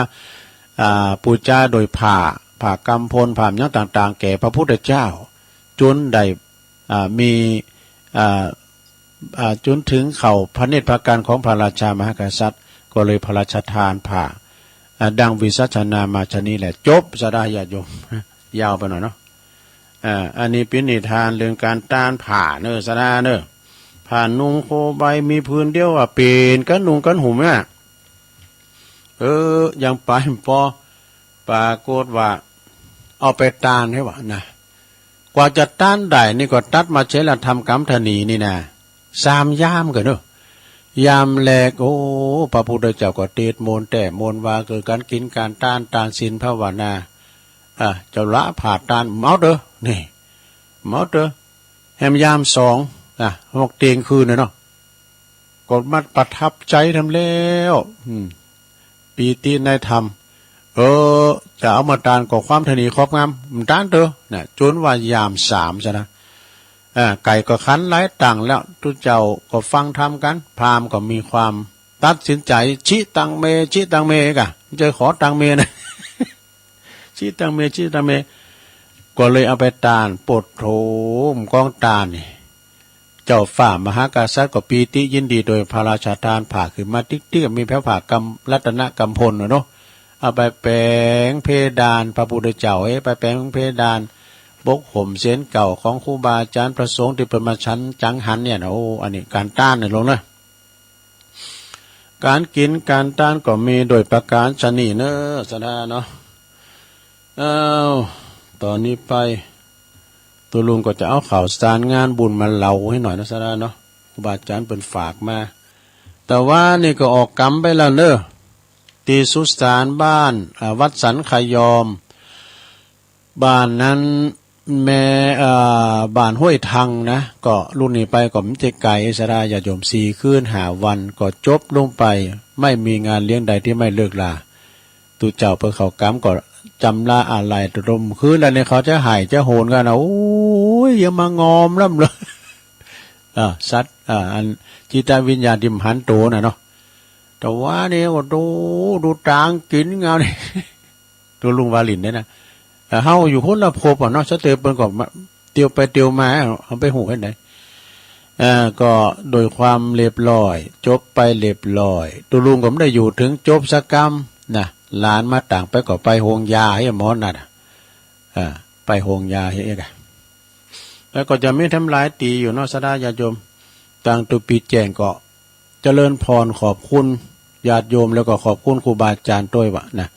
อ่า ปู๋จาโดยผ้า ผ้ากำพล ผ้าหยังต่างๆ แก่พระพุทธเจ้า จ๋นได้ อ่า มี อ่า อ่า จ๋นถึงเข้าพระเนตรพระกันของพระราชามหากษัตริย์ ก็เลยพระราชทานผ้า อ่า ดังวิสัชนามาชะนี้แหละ จบศรัทธาญาติโยม ยาวไปหน่อยเนาะ อ่า อันนี้ปิ๋นนิทานเรื่องการตานผ้าเนอะศรัทธาเนอะ ผ้านุ่งโคใบมีผืนเดียวอะ เป๋นกั๋นนุ่งกั๋นห่มอะ เออ ยังไปบ่ปอ ปรากฏว่า เอาไปตานให้วะนะ กว่าจะตานได้นี่ก็ตั๊ดมาเสียละทำกำถนีนี่นะ สามยามก่อนเนอะ ยามแรก โอ้ พระพุทธเจ้าก็เตศน์มนต์แต้มนต์ว่า เกิดการกิ๋นการตาน ตานศีลภาวนา อ่ะ เจ้าละผ้าตาน เมาเตอ นี่ เมาเตอ แหมยามสอง อ่ะ หกเตียงคืนน่ะเนาะ ก็มาประทับใจ๋แถมแล้ว อืม ปีติในธรรม เออ จะเอามาตานก็ความถนีครอบงำ มันตานเตอ น่ะ จ๋นว่ายามสามซะนะ อ่า ไก่ก็ขันหลายตังแล้ว ตุ๊เจ้าก็ฟังธรรมกั๋น พราหมณ์ก็มีความตัดสินใจ๋ ชิตังเม ชิตังเมกะ จะขอตังเมนะ ชิตังเม ชิตังเม ก็เลยเอาไปตาน โปดโถมกองตานนี่ เจ้าฟ้ามหากษัตริย์ก็ปีติยินดีโดยพระราชทานผ้าขึ้นมาติ๊กๆ มีแผวผ้ากำ รัตนกำพลน่ะเนาะ เอาไปแป๋งเพดาน พระพุทธเจ้าเอ้ย ไปแป๋งเพดาน ปกห่มเศียรเก่าของครูบาอาจ๋ารย์พระสงฆ์ตี้เปิ้นมาฉันจังหันเนี่ยนะ โอ้ อันนี้การตานน่ะลงนะ การกิ๋นการตานก็มีโดยประการฉะนี้เนอะศรัทธาเนาะ อ้าว ต๋อนนี้ไป ตุ๊ลุงก็จะเอาข่าวสารงานบุญมาเล่าหื้อหน่อยนะศรัทธาเนาะ ครูบาอาจ๋ารย์เปิ้นฝากมา แต่ว่านี่ก็ออกกำไปแล้วเนอะ ตี้สุสานบ้าน อ่า วัดสันขยอม บ้านนั้นแม่ เอ่อ บ้านห้วยทังนะ ก็ลุงนี้ไปก็บ่ใจ้ไก๋ศรัทธาญาติโยม สี่คืนห้าวันก็จบลงไป ไม่มีงานเลี้ยงใดที่ไม่เลิกลา ตุ๊เจ้าเปิ้นเข้ากำก็จ๋ำลาอาลัยตะดมคืนแล้วเนี่ย เขาจะไห้จะโหนกั๋นนะ โอ้ย อย่ามางอมล้ำเลย อ่า สัตว์ อ่า อันจิตวิญญาณตี้บ่หันโตน่ะเนาะ แต่ว่าเนี่ย โอ้ ดู ดูตางกิ๋นเงานี่ ตุ๊ลุงวาลินเนี่ยนะ เอ่อ เฮาอยู่คนละภพอะเนาะ สะเตอเปิ้นก็มา เตียวไปเตียวมา เอาไปฮู้เฮ็ดใด เอ่อ ก็โดยความเรียบร้อย จบไปเรียบร้อย ตุ๊ลุงก็บ่ได้อยู่เถิงจบสักกำนะ หลานมาตางไปก็ไปโฮงยาเฮ้ยหมอนัดอะ เอ่อ ไปโฮงยาเฮ้ยกะ แล้วก็จะมีแถมหลายตี้อยู่เนาะ ศรัทธาญาติโยม ตางตุ๊ปีแจ้งก็ เจริญพร ขอบคุณญาติโยม แล้วก็ขอบคุณครูบาอาจ๋ารย์ตวยว่านะ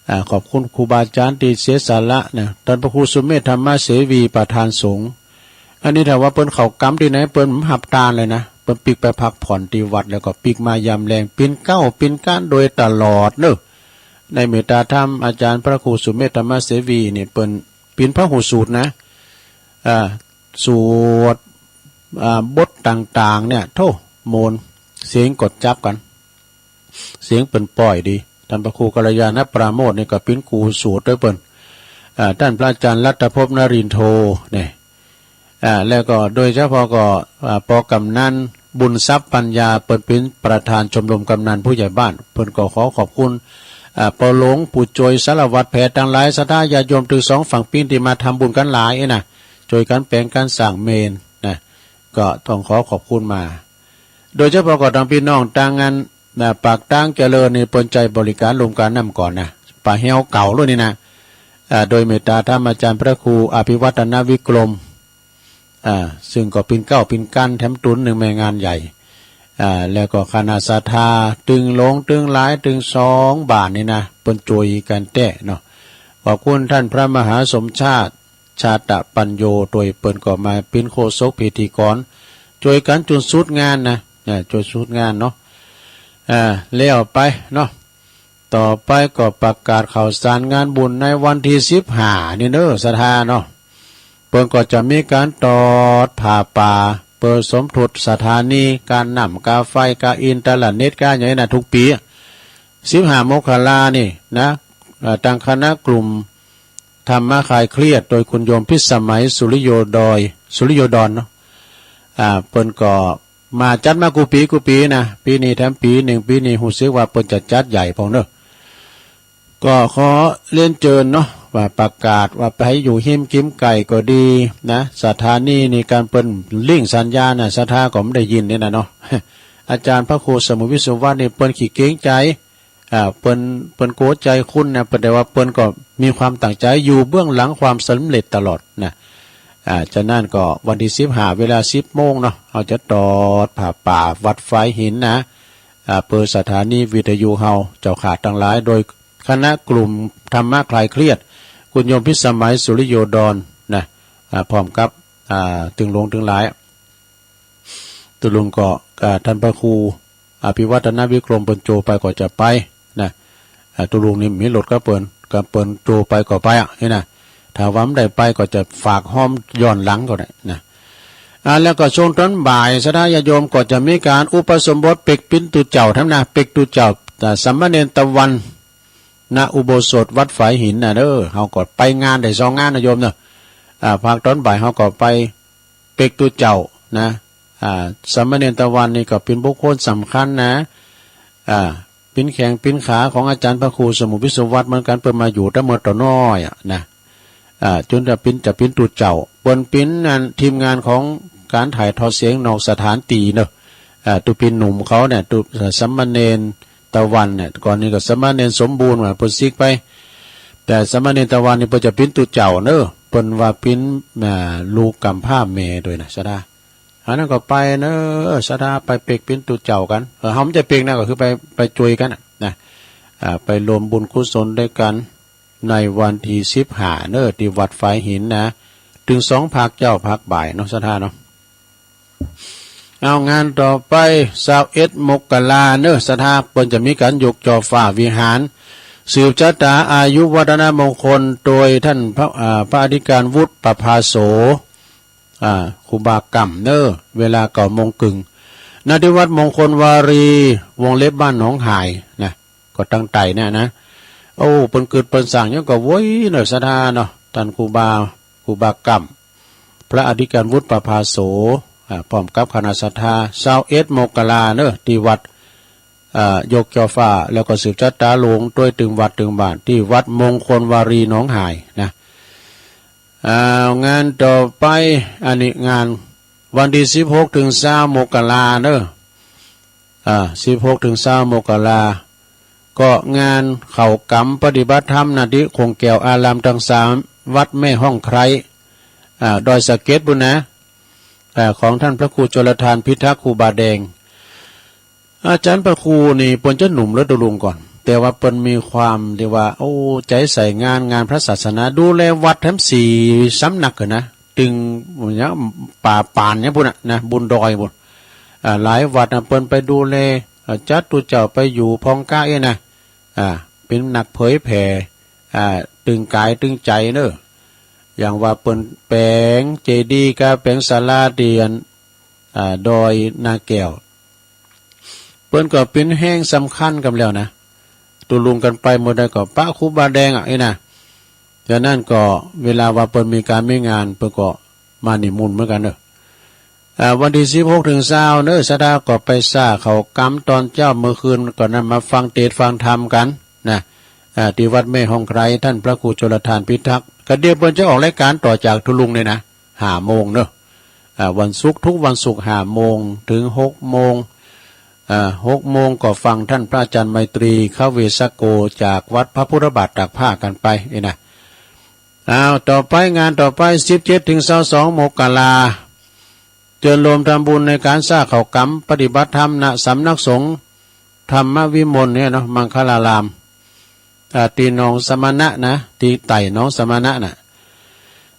อ่า ขอบคุณครูบาอาจ๋ารย์ตี้เสียสละนะ ต้านพระครูสุเมธธรรมเสวีประธานสงฆ์ อันนี้ถ้าว่าเปิ้นเข้ากำตี้ไหน เปิ้นบ่ฮับตานเลยนะ เปิ้นปิ๊กไปพักผ่อนตี้วัด แล้วก็ปิ๊กมายามแลง ปิ๊นเก๊าปิ๊นก๊านโดยตลอดเนอะ ในเมตตาธรรมอาจ๋ารย์พระครูสุเมธธรรมเสวีนี่ เปิ้นปิ๊นพระหูสูตรนะ อ่า สูตร อ่า บทต่างๆ เนี่ย โธ่ ม่วน เสียงก็จับกั๋น เสียงเปิ้นป้อยดี ต้านพระครูกัลยาณปราโมทย์นี่ก็ปิ๊นครูสูตรตวยเปิ้น อ่า ต้านพระอาจ๋ารย์รัตภพนรินโทเนี่ย อ่า แล้วก็โดยเฉพาะก็ อ่า ปอกำนันบุญทรัพย์ปัญญา เปิ้นปิ๊นประธานชมรมกำนันผู้ใหญ่บ้าน เปิ้นก็ขอขอบคุณ อ่า ปอหลวง ผู้จ้วยสารวัตรแพทย์ตังหลาย ศรัทธาญาติโยมตึกสองฝั่งปิ๊งตี้มาทำบุญกั๋นหลายเอ้ยนะ จ้วยกั๋นแป๋งกั๋นสร้างเมรุนะ ก็ต้องขอขอบคุณมา โดยเฉพาะก็ตางปี้น้องตางอันนะ ปากตางเจริญนี่เปิ้นใจ๊บริการโรงการน้ำก่อนนะ ป่าแฮวเก่าโลดนี่นะ อ่า โดยเมตตตาธรรมอาจ๋ารย์พระครูอภิวัฒนวิกรม อ่า ซึ่งก็ปิ๊นเก๊าปิ๊นก๊านแถมตุ๊นนึ่งแม่งานใหญ่ อ่า แล้วก็คณะศรัทธา ตึงหลวงตึงหลาย ตึงสองบ้านนี่นะ เปิ้นช่วยกันแต๊เนาะ ขอบคุณท่านพระมหาสมชาติ ชาตปัญโญ โดยเปิ้นก็มาปิ้นโฆษกพิธีกร ช่วยกันจนสุดงานนะ อ่า จนสุดงานเนาะ อ่า แล้วไปเนาะ ต่อไปก็ประกาศข่าวสารงานบุญในวันที่สิบห้านี่เน้อ ศรัทธาเนาะ เปิ้นก็จะมีการตอดผ้าป่า เปิดสมทบสถานี การน้ำ การไฟ การอินเทอร์เน็ต การอย่างนี้นะ ทุกปี สิบห้ามกรานี่นะ เอ่อ ทางคณะกลุ่มธรรมะคลายเครียด โดยคุณโยมพิสมัย สุริโยดอย สุริโยดอนเนาะ อ่า เปิ้นก็มาจัดมากู้ปีกู้ปีนะ ปีนี้แถมปีหนึ่ง ปีนี้ฮู้สึกว่าเปิ้นจะจัดใหญ่พองเน้อ ก็ขอเรียนเชิญเนาะ ว่าประกาศว่าไผอยู่ฮิมกิมไก่ก็ดีนะ สถานีนี่การเปิ้นลิงก์สัญญาณนะ ศรัทธาก็ไม่ได้ยินนี่นะเนาะ อาจารย์พระครูสมุทรวิศวัตนี่เปิ้นขี้เกรงใจ อ่า เปิ้น เปิ้นโกรธใจคุณนะ เปิ้น แต่ว่าเปิ้นก็มีความตั้งใจอยู่เบื้องหลังความสำเร็จตลอดนะ อ่า ฉะนั้นก็วันที่สิบห้า เวลาสิบโมงเนาะ เฮาจะตอดผ้าป่าวัดฝายหินนะ อ่า เปิดสถานีวิทยุเฮา เจ้าข้าตังหลาย โดยคณะกลุ่มธรรมะคลายเครียด คุณโยมพิสมัย สุริโยดอนนะ อ่า พร้อมกับ อ่า ตึงหลวงตึงหลาย ตุลุงก็ อ่า ท่านพระครูอภิวัฒนวิกรม เปิ้นโจไปก็จะไปนะ อ่า ตุลุงนี่มีรถกับเปิ้น กับเปิ้นโจไปก็ไปอ่ะ นี่นะ ถ้าว่าไม่ได้ไปก็จะฝากห้อมย้อนหลังก็ได้นะ อ่า แล้วก็ช่วงตอนบ่าย ศรัทธาญาติโยมก็จะมีการอุปสมบทเปกปิ้นตุ๊เจ้าแถมนะ เปกตุ๊เจ้า อ่า สามเณรตะวัน ณ อุโบสถวัดฝายหินนะเด้อ เฮาก็ไปงานได้สองงานนะโยมเนาะ อ่า ภาคตอนบ่ายเฮาก็ไป เปกตุ๊เจ้านะ อ่า สามเณรตะวันนี่ก็เป็นบุคคลสำคัญนะ อ่า ปิ้นแข้งปิ้นขาของอาจารย์พระครูสมุทรวิศวัตเหมือนกัน เปิ้นมาอยู่แต่เมื่อตอนน้อยอ่ะนะ อ่า จนจะปิ้น จะปิ้นตุ๊เจ้า เปิ้นปิ้นนั่นทีมงานของการถ่ายทอดเสียงนอกสถานที่เนอะ อ่า ตุ๊ปิ้นหนุ่มเขาเนี่ย ตุ๊ สามเณรตะวันเนี่ย ก่อนนี้ก็สามเณรสมบูรณ์ว่าเปิ้นซิกไป แต่สามเณรตะวันนี่เปิ้นจะปิ้นตุ๊เจ้าเนอะ เปิ้นว่าปิ้น อ่า ลูกกำพร้าแม่ด้วยนะ ศรัทธา อันนั้นก็ไปเนอะ ศรัทธาไปเปกปิ้นตุ๊เจ้ากัน เออ เฮาไม่ใช่ปกนะ ก็คือไป ไปช่วยกันน่ะนะ อ่า ไปรวมบุญกุศลด้วยกัน ในวันที่สิบห้าเนอะ ที่วัดฝายหินนะ ตึงสองภาคเจ๊าภาคบ่ายเนาะ ศรัทธาเนาะ เอางานต่อไป ซาวเอ็ดมกราเนอะ ศรัทธา เปิ้นจะมีการยกจ่อฟ้าวิหาร สืบชะตาอายุวัฒนมงคล โดยท่านพระ อ่า พระอธิการวุฒิประภาโส อ่า ครูบาก่ำเนอะ เวลาเก้าโมงครึ่ง ณ ที่วัดมงคลวารี วงเล็บบ้านหนองหายนะ ก็ตั้งใต้เนี่ยนะ โอ้ เปิ้นกึดเปิ้นสั่งหยังก็โว้ยเนอะ ศรัทธาเนาะ ท่านครูบา ครูบาก่ำ พระอธิการวุฒิประภาโส อ่า พร้อมกับคณะศรัทธา ซาวเอ็ดมกราเนอะ ที่วัด อ่า ยกจ่อฟ้า แล้วก็สืบชะตาลงด้วยตึงวัดตึงบ้าน ที่วัดมงคลวารีหนองหายนะ อ่า งานต่อไป อันนี้งานวันที่สิบหกถึงซาวมกราเนอะ อ่า สิบหกถึงซาวมกรา ก็งานเข้ากรรมปฏิบัติธรรมณ ที่โขงแก้วอารามทั้งสาม วัดแม่ฮ่องไคร้ อ่า ดอยสะเก็ดปู้นนะ อ่า ของท่านพระครูชลทานพิทักษ์ ครูบาแดง อาจารย์พระครูนี่เปิ้นจะหนุ่มเหลือตุลุงก่อน แต่ว่าเปิ้นมีความที่ว่า โอ้ ใจใส่งาน งานพระศาสนา ดูแลวัดแถมสี่สำนักหั้นนะ ตึงเนี่ย ป่าปานเนี่ยปู้นน่ะนะ บนดอยปู้น อ่า หลายวัดนะ เปิ้นไปดูแล อ่า จัดตุ๊เจ้าไปอยู่พองก๊ะเอ้ยนะ อ่า เป็นนักเผยแผ่ อ่า ตึงกายตึงใจเนอะ อย่างว่าเปิ้นแปลงเจดีย์กับแปลงศาลาตี้อัน อ่า ดอยนาแก้ว เปิ้นก็เป็นแห่งสำคัญกันแล้วนะ ตุลุงกันไปเมื่อใดก็ปะครูบาแดงอ่ะ เอ้ยนะ ฉะนั้นก็เวลาว่าเปิ้นมีการมีงาน เปิ้นก็มานิมนต์เหมือนกันเนอะ อ่า วันที่สิบหกถึงซาวเนอะ ศรัทธาก็ไปสร้างเข้ากรรมตอนเจ๊า เมื่อคืนก่อนนั้นมาฟังเทศน์ฟังธรรมกันนะ อ่า ที่วัดแม่ฮ่องไคร้ ท่านพระครูชลทานพิทักษ์ ก็เดี๋ยวเปิ้นจะออกรายการต่อจากตุลุงเนี่ยนะ ห้าโมงเนอะ อ่า วันศุกร์ ทุกวันศุกร์ ห้าโมงถึงหกโมง อ่า หกโมงก็ฟังท่านพระอาจารย์ไมตรี ขเวสโก จากวัดพระพุทธบาทตากผ้ากันไปนี่นะ อ้าว ต่อไปงานต่อไป สิบเจ็ดถึงซาวสองมกรา เจิญโฮมทำบุญในการสร้างข้าวก๋ำปฏิบัติธรรม ณ สำนักสงฆ์ธรรมวิมลเนี่ยเนาะ มังคลาราม อ่า ที่หนองสมณะนะ ที่ใต้หนองสมณะน่ะ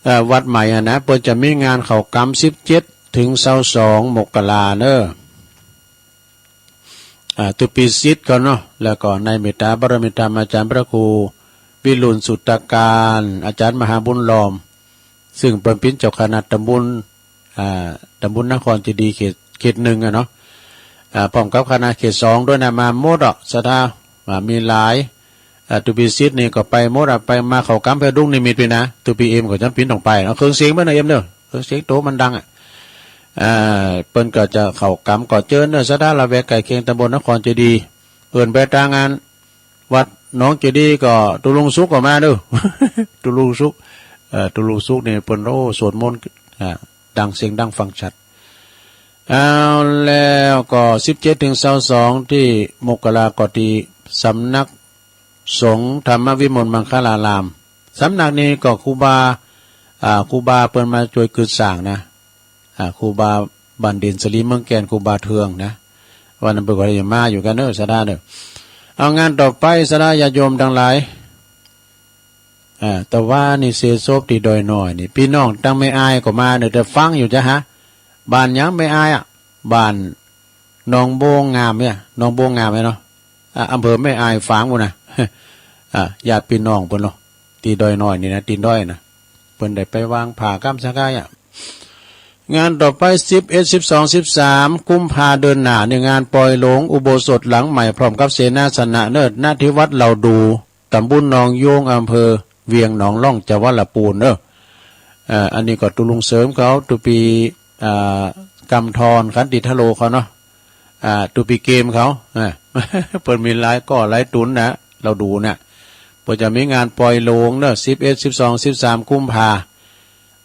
เอ่อ วัดใหม่อะนะ เปิ้นจะมีงานข้าวก๋ำ สิบเจ็ดถึงซาวสองมกราเนอะ อ่า ตุปีศิษย์เขาเนาะ แล้วก็ในเมตตาบารมีธรรมอาจารย์พระครูวิรุณสุตตการ อาจารย์มหาบุญล้อม ซึ่งเปิ้นเป็นเจ้าคณะตำบล อ่า ตำบลนครเจดีย์เขต เขตหนึ่งอะเนาะ อ่า พร้อมกับคณะเขตสองด้วยนะ มาหมดอะ ศรัทธา อ่า มีหลาย อ่า ตุปีศิษย์นี่ก็ไปหมดอะ ไปมาข้าวก๋ำเพื่อดุงนิมิตไปนะ ตุปีเอ็มก็จำเป็นต้องไปเนาะ เครื่องเสียงเปิ้นนะเอ็มเนอะ เครื่องเสียงโตมันดังอะ อ่า เปิ้นก็จะข้าวก๋ำก็เจิญเนอะ ศรัทธาละแวกใกล้เคียงตำบลนครเจดีย์ เอิ้นไปตางงาน วัดหนองเจดีย์ก็ตุลุงสุขก็มาเด้อ ตุลุงสุข เอ่อ ตุลุงสุขนี่เปิ้น โอ้ สวดมนต์ อ่า ดัง เสียงดังฟังชัด เอา แล้วก็สิบเจ็ดถึงซาวสองที่มกราก็ที่สำนักสงฆ์ธรรมวิมลมังคลาราม สำนักนี้ก็ครูบา อ่า ครูบาเปิ้นมาช่วยกึดสร้างนะ อ่า ครูบาบ้านเด่นสลีเมืองแก่น ครูบาเทืองนะ วันนั้นเปิ้นก็ได้มาอยู่กันเนอะ ศรัทธาเนอะ เอา งานต่อไป ศรัทธาญาติโยมทั้งหลาย อ่า แต่ว่านี่เสียศพที่ดอยน้อยนี่ พี่น้องตั้งแม่อายก็มาเนอะ แต่ฟังอยู่จ้ะฮะ บ้านหยังแม่อายอะ บ้านหนองโบงงามเนี่ย หนองโบงงามเนี่ยเนาะ อ่า อำเภอแม่อายฝางพู้นนะ อ่า ญาติพี่น้องเปิ้นเนาะ ที่ดอยน้อยนี่นะ ตีนดอยนะ เปิ้นได้ไปวางผ้าก้ำสะกายอะ งานต่อไป สิบเอ็ด สิบสอง สิบสาม กุมภาเดือนหน้านี่ งานปล่อยหลวงอุโบสถหลังใหม่ พร้อมกับเสนาสนะเนอะ ณ ที่วัดเหล่าดู ตำบลหนองโยง อำเภอเวียงหนองล่อง จังหวัดลำพูนเนอะ เอ่อ อันนี้ก็ตุลุงเสริมเขา ตุปี อ่า กำธร ขันติทะโลเขาเนาะ อ่า ตุปีเกมเขา อ่า เปิ้นมีหลายก้อหลายตุนนะ เหล่าดูนะ เปิ้นจะมีงานปล่อยหลวงเนอะ สิบเอ็ด สิบสอง สิบสาม กุมภา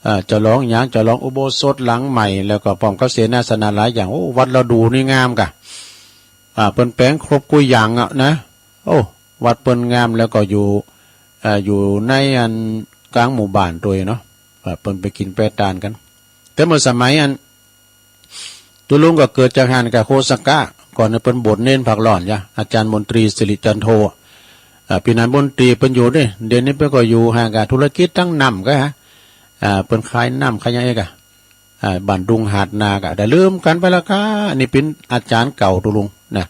เอ่อ จะหลองหยัง จะหลองอุโบสถหลังใหม่ แล้วก็พร้อมกับเสนาสนะหลายอย่าง โอ้ วัดเหล่าดูนี่งามกะ อ่า เปิ้นแปลงครบกู้อย่างอะนะ โอ้ วัดเปิ้นงาม แล้วก็อยู่ เอ่อ อยู่ในอันกลางหมู่บ้านโตยเนาะ อ่า เปิ้นไปกินไปตานกัน แต่เมื่อสมัยอัน ตุลุงก็เกิดจากหั้นกะ โคสกะ ก่อนนั้นเปิ้นบวชเณรพักร้อนจ้ะ อาจารย์มนตรีสิริจันโท อ่า ปีนั้นมนตรีเปิ้นอยู่เด้ เดี๋ยวนี้เปิ้นก็อยู่หั้นกะ ธุรกิจตั้งน้ำกะฮะ อ่า เปิ้นขายน้ำขายหยังเอกอะ อ่า บ้านดุงหาดนากะ แต่ลืมกันไปแล้วกะ อันนี้เป็นอาจารย์เก่าตุลุงนะ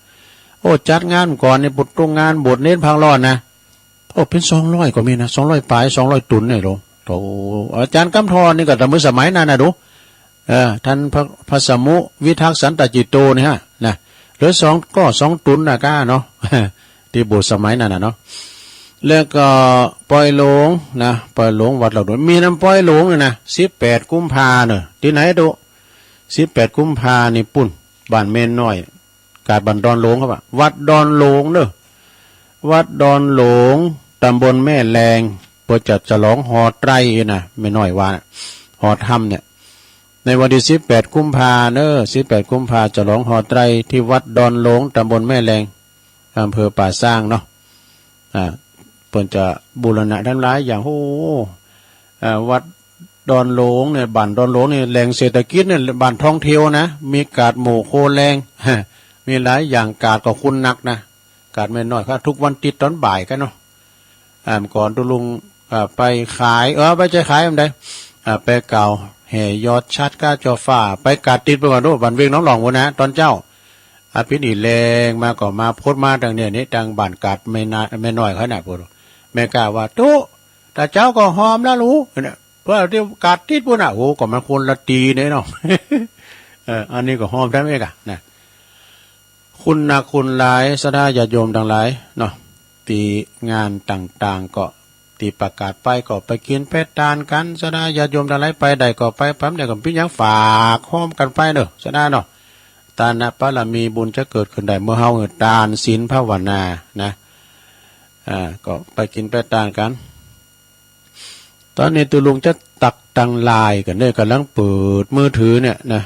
โอ้ จัดงานก่อนนี่ ปุตตุงานบวชเณรพักร้อนนะ โอ้ เป็นสองร้อยก็มีนะ สองร้อยปลาย สองร้อยตุนเนี่ยโหล โอ้ อาจารย์กำธรนี่ก็แต่เมื่อสมัยนั้นนะดู เออ ท่านพระ พระสมุวิทักษ์สันตจิตโตเนี่ยฮะ นะ เหลือสองก้อสองตุนนะก้าเนาะ ที่บวชสมัยนั้นนะเนาะ แล้วก็ปล่อยหลวงนะ ปล่อยหลวงวัดเหล่าดู มีนำปล่อยหลวงเนี่ยนะ สิบแปดกุมภาเนอะ ที่ไหนดู สิบแปดกุมภานี่ปุ้น บ้านแม่น้อย กาดบ้านดอนหลวงครับอะ วัดดอนหลวงเนอะ วัดดอนหลวง ตำบลแม่แลง เปิ้นจะฉลองฮอไตรนะ แม่น้อยว่านะ ฮอธรรมเนี่ย ในวันที่สิบแปดกุมภาเนอะ สิบแปดกุมภาฉลองฮอไตรที่วัดดอนหลวง ตำบลแม่แลง อำเภอป่าซางเนาะ อ่า เปิ้นจะบูรณะทำหลายอย่าง โอ้ อ่า วัดดอนหลวงเนี่ย บ้านดอนหลวงเนี่ย แหล่งเศรษฐกิจเนี่ย บ้านท่องเที่ยวนะ มีกาดหมู่โคแลง มีหลายอย่าง กาดก็คุ้นนักนะ กาดแม่น้อยครับ ทุกวันติดตอนบ่ายกันเนาะ อ่า ก่อนตุลุง อ่า ไปขาย เออ ไปจะขายอันใด อ่า ไปกล่าวแห่ยอดชัดก้าจอฟ้า ไปกาดติดไปก่อนดู บ้านเวียงหนองหลองพู้นนะ ตอนเจ้า อาปินอีแลงมาก็มาพดมาทางเนี่ยนี่ ทางบ้านกาดแม่นา แม่น้อยเขาน่ะ พูด แม่กล้าว่า ตุ๊ ตาเจ้าก็หอมแล้วรู้เนี่ย เพราะที่กาดติดพู้นน่ะ โอ้ ก็มันคนละตีเนี่ยเนาะ เออ อันนี้ก็หอมทั้งเอกอะนะ คุณนะคุณหลาย ศรัทธาญาติโยมทั้งหลายเนาะ ที่งานต่างๆ ก็ ที่ประกาศไปก็ไปกินไปตานกัน ศรัทธาญาติโยมทั้งหลาย ไปได้ก็ไป ไปบ่ได้ก็บ่เป็นหยัง ฝากฮ้อมกันไปเนาะ ศรัทธาเนาะ ทานบารมีบุญจะเกิดขึ้นได้ เมื่อเฮาตานศีลภาวนานะ อ่า ก็ไปกินไปตานกัน ตอนนี้ตุลุงจะตักตังลายกันเนี่ย กำลังเปิดมือถือเนี่ยนะ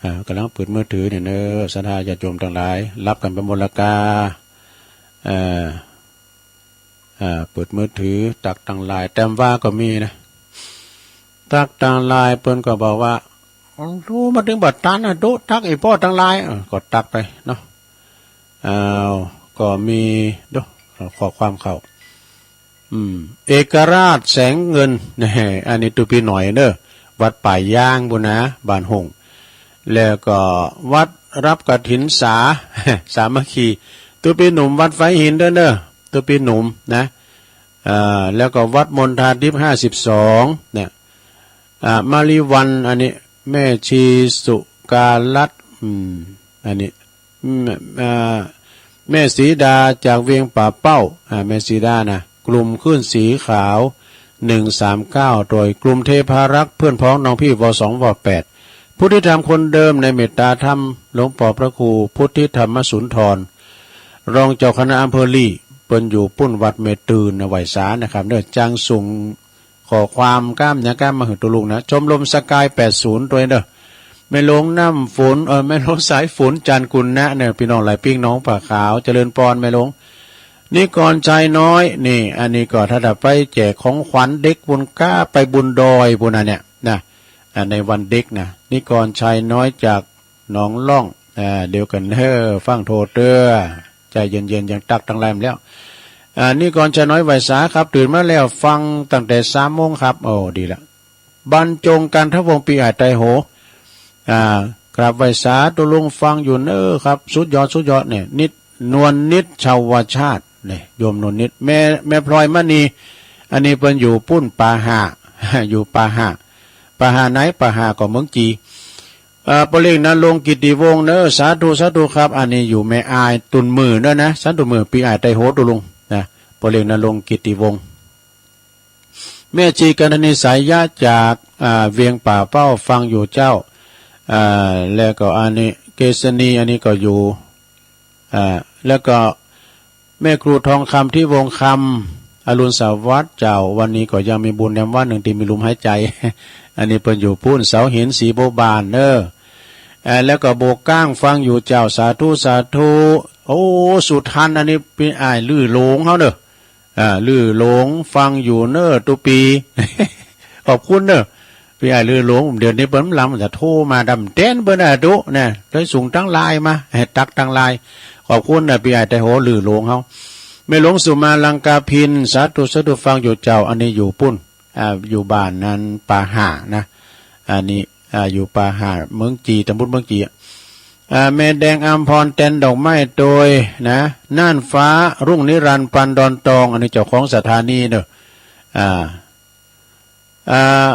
อ่า กำลังเปิดมือถือเนี่ยเนอะ ศรัทธาญาติโยมทั้งหลาย รับกันไปหมดละกา เอ่อ อ่า เปิดมือถือ ตักตังลาย แต้มว่าก็มีนะ ตักตังลาย เปิ้นก็บอกว่า โอ้ มาถึงบัดตันนะ ตุ๊ ตักอีป้อตังหลาย เออ ก็ตักไปเนาะ อ้าว ก็มี ดู ข้อความเข้า อืม เอกราชแสงเงิน นี่ อันนี้ตุ๊ปีน้อยเนอะ วัดป่ายางปุ้นนะ บ้านหงส์ แล้วก็วัดรับกฐินสา สามัคคี ตุ๊ปีหนุ่มวัดไฟหินด้วยเนอะ ตุ๊ปีหนุ่มนะ เอ่อ แล้วก็วัดมณฑาทิพย์ห้าสิบสอง เนี่ย อ่า มาริวัน อันนี้ แม่ชีสุกาลัตน์ อืม อันนี้ อืม อ่า แม่สีดาจากเวียงป่าเป้า อ่า แม่สีดานะ กลุ่มคลื่นสีขาว หนึ่งสามเก้า โดยกลุ่มเทพารักษ์ เพื่อนพ้องน้องพี่ ว สอง ว แปด พุทธิธรรมคนเดิมในเมตตาธรรม หลวงปอพระครูพุทธิธรรมสุนทร รองเจ้าคณะอำเภอลี เปิ้นอยู่ปุ้นวัดแม่ตื่นนะ ไหว้สานะครับเนอะ จังส่ง ข้อความก้ามหยังก้ามมาหื้อตุ๊ลุงนะ ชมรมสกายแปดศูนย์ตัวเด้อ แม่หลวงน้ำฝน เอ่อ แม่หลวงสายฝน จันทร์กุณนะเนี่ย พี่น้องหลายปิ้งน้องผาขาว เจริญปอน แม่หลวง นิกรชายน้อย นี่ อันนี้ก็ถ้าจะไปแจกของขวัญเด็กปุ้นก้า ไปบุญดอยปุ้นนะเนี่ย นะ อ่า ในวันเด็กนะ นิกรชายน้อยจาก หนองล่อง อ่า เดียวกันเฮ้อ ฟังโทเตื้อ ใจเย็นๆ ยังตักตังหลายมาแล้ว อ่า นิกรชายน้อยไหว้สาครับ ตื่นมาแล้ว ฟังตั้งแต่สามโมงครับ โอ้ ดีละ บรรจงกันทวงศ์ ปีอ้ายไตรโห อ่า กราบไหว้สาตุ๊ลุง ฟังอยู่เน้อครับ สุดยอด สุดยอดเนี่ย นิด นวลนิด ชาวชาติเนี่ย โยมนวลนิด แม่ แม่พลอยมณี อันนี้เปิ้นอยู่ปุ้นป่าห่า อยู่ป่าห่า ป่าห่าไหน ป่าห่าก็เมืองจี เอ่อ ปอเล็กนรงค์ กิตติวงศ์เนอะ สาธุ สาธุครับ อันนี้อยู่แม่อายตุนมือเนอะนะ สาธุมือ ปีอ้ายไตรโหตุ๊ลุงนะ ปอเล็กนรงค์ กิตติวงศ์ แม่ชีกันธนี สายยะจาก อ่า เวียงป่าเป้า ฟังอยู่เจ้า อ่า แล้วก็อันนี้ เกษณี อันนี้ก็อยู่ อ่า แล้วก็ แม่ครูทองคำ ที่วงคำ อรุณสวัสดิ์เจ้า วันนี้ก็ยังมีบุญแนมวันหนึ่งที่มีลมหายใจ อันนี้เปิ้นอยู่ปุ้นเสาหิน ศรีบัวบานเนอะ เอ่อ แล้วก็โบกก้าง ฟังอยู่เจ้า สาธุ สาธุ โอ้ สุทัน อันนี้ปีอ้ายลือหลงเฮาเนอะ อ่า ลือหลง ฟังอยู่เนอะตุ๊ปี ขอบคุณเนอะ ปีอ้ายลือหลง เดี๋ยวนี้เปิ้นลำจะโทรมาดำแตนเปิ้นนะตุ๊นะ เลยส่งตังไลน์มา ให้ตักตังไลน์ ขอบคุณนะ ปีอ้ายไตรโห ลือหลงเฮา แม่หลวงสุมาลังกาภิน สาธุ สาธุ ฟังอยู่เจ้า อันนี้อยู่ปุ้น อ่า อยู่บ้านนั้นป่าห่านะ อันนี้ อ่า อยู่ป่าห่า เมืองจี ตำบลเมืองจี อ่า แม่แดงอำพร แตนดอกไม้โตยนะ น่านฟ้า รุ่งนิรันดร์ ปันดอนตอง อันนี้เจ้าของสถานีเนอะ อ่า อ่า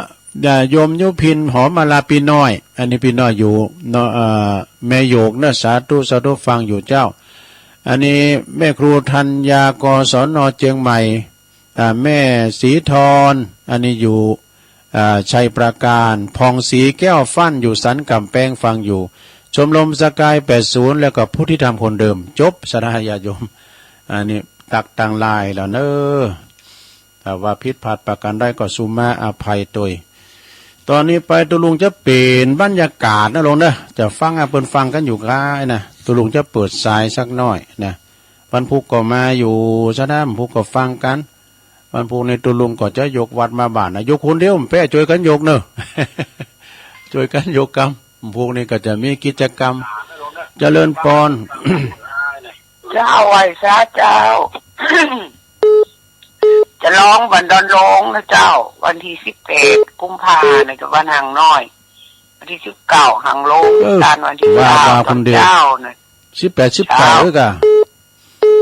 อ่า โยมยุพิน หอมมาลา ปีน้อย อันนี้ปีน้อยอยู่เนาะ อ่า แม่โยกเนอะ สาธุ สาธุ ฟังอยู่เจ้า อันนี้แม่ครูธัญญา กศน เชียงใหม่ อ่า แม่สีทอน อันนี้อยู่ อ่า ชัยปราการ ผ่องศรีแก้วฟั่น อยู่สันกำแพง ฟังอยู่ ชมรมสกายแปดศูนย์ แล้วก็พุทธิธรรมคนเดิม จบ ศรัทธาญาติโยม อันนี้ตักตังไลน์แล้วเนอะ ถ้าว่าผิดพลาดประการใดก็สุมาอภัยโตย ตอนนี้ไปตุ๊ลุงจะเปลี่ยนบรรยากาศนะหลวงเนอะ จะฟังอ่ะ เปิ้นฟังกันอยู่ก้ายนะ ตุ๊ลุงจะเปิดสายสักหน่อยนะ วันพุธก็มาอยู่ซะนะ วันพุธก็ฟังกัน วันพุธนี้ตุ๊ลุงก็จะยกวัดมาบ้านนะ ยกคนเดียวแป๊ะ ช่วยกันยกเนอะ ช่วยกันยกกำ วันพุธนี้ก็จะมีกิจกรรม เจริญปอน เจ้า ไหว้สาเจ้า จะร้องวันดอนหลงนะเจ้า วันที่สิบแปดกุมภาเนี่ย กับวันหางน้อย วันที่สิบเก้าหางหลง เออ ตานวันที่ ว่า เก้า ว่าคนเดียว เจ้านะ สิบแปด สิบเก้า เจ้า เอ้ยกะ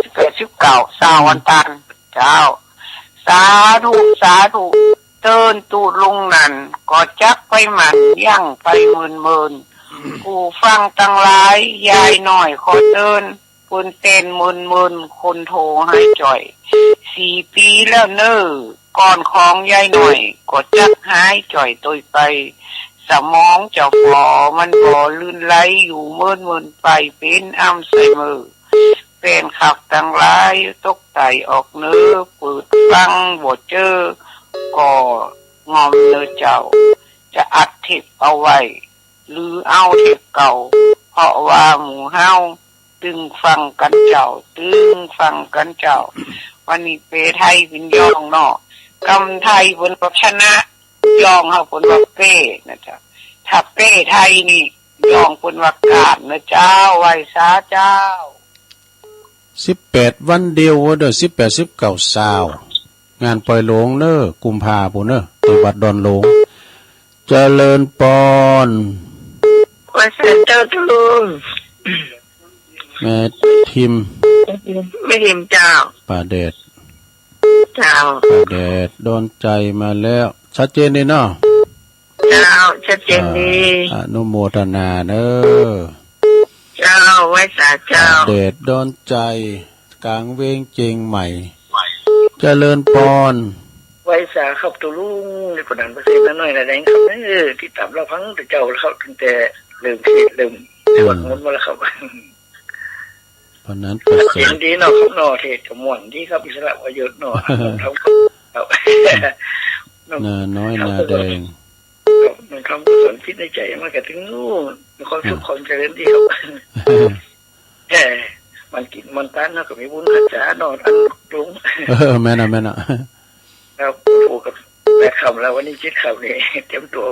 สิบแปด สิบเก้า เสาร์วันจันทร์ เจ้า สาธุ สาธุ เตินตุ๊ลุงนั้น ก็จักไปหมั่น ยังไปหมื่นหมื่น ผู้ฟังตังหลาย ยายน้อยขอเติน เปิ้นเต้นหมื่นหมื่น คนโทรหายจ่อย สี่ปีแล้วเน้อ ก้อนของยายน้อย ก็จักหายจ่อยโตยไป สมองเจ้าฝ่อมันบ่ลื่นไหล อยู่เมินเมินไป เป็นอัลไซเมอร์ แฟนคลับตังหลายตกใต้ออกเน้อ เปิดฟังบ่เจอ ก็งอมเน้อเจ้า จะอัดเทปเอาไว้ หรือเอาเทปเก่า เพราะว่าหมู่เฮาตึงฟังกั๋นเจ้า ตึงฟังกั๋นเจ้า วันนี้แปลไทยเป๋นย้องเนาะ กำไทยเปิ้นว่าชนะ ย้องเฮาเปิ้นว่าแปลนะเจ้า ถ้าเป้ไทยนี่ ดองเปิ้นว่าก้านเนาะเจ้า ไหว้สาเจ้า สิบแปดวันเดียวเด้อ สิบแปด สิบเก้า ซาว งานปล่อยโลงเด้อ กุมภาปู้นเด้อ ที่วัดดอนโลง เจริญปอน ไหว้สาเจ้าตุ๊ลุง แม่ทิม แม่ทิมเจ้า ป่าแดด เจ้า ป่าแดด โดนใจมาแล้ว ชัดเจนดีเนาะ เจ้า ชัดเจนดี อ่า อนุโมทนาเด้อ เจ้า ไหว้สาเจ้า ป่าแดด โดนใจ กลางเวียงเจียงใหม่ เจริญปอน ไหว้สาครับตุ๊ลุง นี่ปานนั้นเปอร์เซ็นต์น้อยนะแดงครับ เออ ติดตามรับฟังแต่เจ้าแล้วครับ ตั้งแต่เริ่มเทศน์เริ่มสวดมนต์มาแล้วครับ เพราะนั้นประเสริฐ เสียงดีเนาะครับเนาะ เทศน์ก็ม่วนดีครับ อิสระประโยชน์เนาะ ครับ นาน้อยนาแดง ครับ น้องทำกุศลคิดในใจมันก็ถึงนู่น มีความสุข เออ ความเจริญดีครับ เออ มันกินมันตานเนาะ ก็มีบุญรักษาเนาะ อันลุง เออ แม่นอะ แม่นอะ ครับ โอ้ กับแปดค่ำแล้ว วันนี้เจ็ดค่ำนี่ เตรียมตัว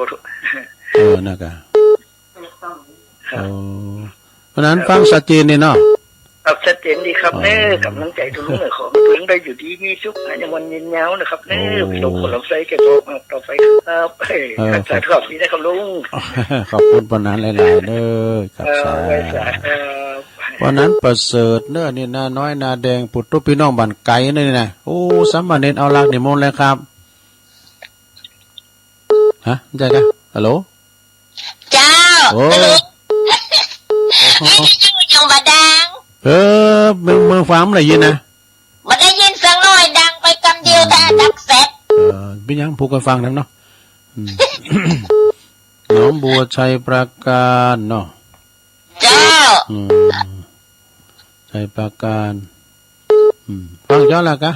เออ นั่นกะ ครับ โอ้ เพราะนั้นฟังชัดเจนดีเนาะ ครับ ชัดเจนดีครับ อ๋อ เน้อ กำลังใจตุ๊ลุงเน้อ ขอให้ตุ๊ลุงได้อยู่ดีมีสุข อายุมั่นยืนยาวนะครับ เน้อ โอ้ พี่น้องคนลำไส้แกก็มาต่อไปครับ เออ ครับ สาธุครับ นี่นะครับลุง ขอบคุณปานนั้นหลายๆ เด้อ ครับ เออ สาธุ ไหว้สาครับ ปานนั้นประเสริฐเน้อ นี่นาน้อยนาแดง ปุตตุพี่น้องบ้านไกลนี่นะ โอ้ สามเณรเอาหลักนิมนต์แล้วครับ ฮะ ใช่ครับ ฮัลโหล เจ้า โอ้ ฮัลโหล วิทยุยังบ่ดัง เออ เมือง เมืองฟ้ามันได้ยินนะ บ่ได้ยินสักหน่อย ดังไปกำเดียว อืม แต่ดักแซบ เออ เป็นหยัง ผู้คนฟังนำเนาะ อืม หนองบัวชัยปราการเนาะ เจ้า อืม ชัยปราการ อืม ฟังเจ้าละกะ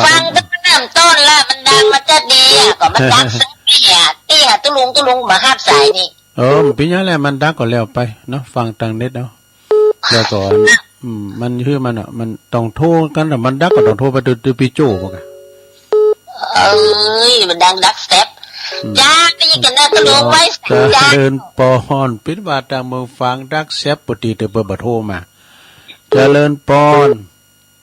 ฟังตั้งแต่เริ่มต้นละ มันดังมาจะดีอะ ก็มันดังสักทีอะ ตี้หาตุ๊ลุง ตุ๊ลุงบ่ฮับสายนี่ เออ มันเป็นหยังแหละ มันดังก็แล้วไปเนาะ ฟังตางเน็ตเนาะ แล้วก็ อืม มันคือมันอะ มันต้องโทรกันอะ มันดังก็ต้องโทรไปดู ดูพี่โจ้พวกอะ เอ้ย มันดังดักแซบ อืม จ้า ได้ยินกันนะ ตุ๊ลุง ไหว้สา เจริญปอน ปิดว่าตางเมืองฟังดักแซบ ปกติเดี๋ยวเปิดบ่โทรมา เจริญปอน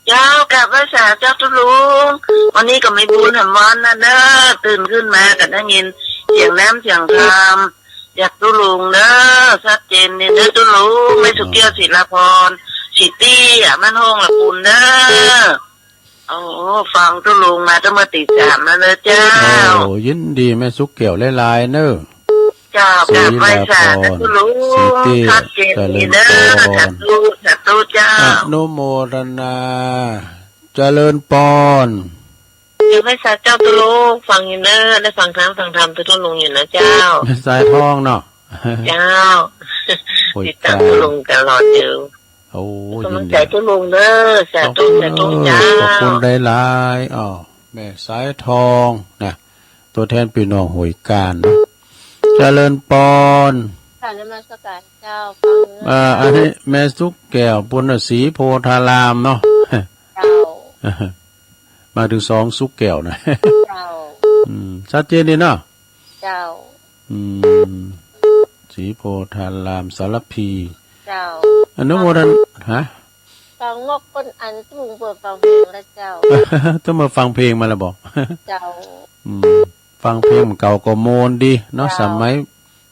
เจ้า กราบไหว้สาเจ้าตุ๊ลุง วันนี้ก็มีบุญแหมวันนะเน้อ ตื่นขึ้นมาก็ได้ยินเสียงน้ำเสียงธรรมจากตุ๊ลุงเน้อ ชัดเจนนี่เน้อตุ๊ลุง แม่สุเกี้ยว ศิลาพร ซิตี้อะ มันห้องละปูนเน้อ โอ้ ฟังตุ๊ลุงมาตั้งแต่ตีสามแล้วเน้อเจ้า โอ้ ยินดีแม่สุเกี้ยวหลายๆ เน้อ เจ้า ศิลาพร กราบไหว้สาตุ๊ลุง ซิตี้ ชัดเจนนี่เน้อ เจริญปอน สาธุ สาธุเจ้า อนุโมทนา เจริญปอน เดี๋ยวไหว้สาเจ้าตุ๊ลุง ฟังอยู่เน้อ ได้ฟังธรรม ฟังธรรมตุ๊ลุงอยู่นะเจ้า แม่สายทองเนาะ เจ้า โอ้ย ติดตามตุ๊ลุงตลอดอยู่ โอ้ กำลังใจตุ๊ลุงเน้อ ยินดี สาธุ สาธุเจ้า ขอบคุณหลายๆ อ้าว แม่สายทองนะ ตัวแทนพี่น้องห้วยการเนาะ เจริญปอน ค่ะ นมัสการเจ้า ฟังเน้อ อ่า อันนี้แม่สุแก้ว ปุณณศรีโพธารามเนาะ เจ้า มาถึงสองสุแก้วนะ เจ้า อืม ชัดเจนดีเนาะ เจ้า อืม ศรีโพธาราม สารพี เจ้า อนุโมทนา ฮะ ฟังงอกก้นอันตุ๊ลุงเปิดฟังเพลงแล้วเจ้า ต้องมาฟังเพลงมาแล้วบอก เจ้า อืม ฟังเพลงเก่าก็โมนดีเนาะ เจ้า สมัย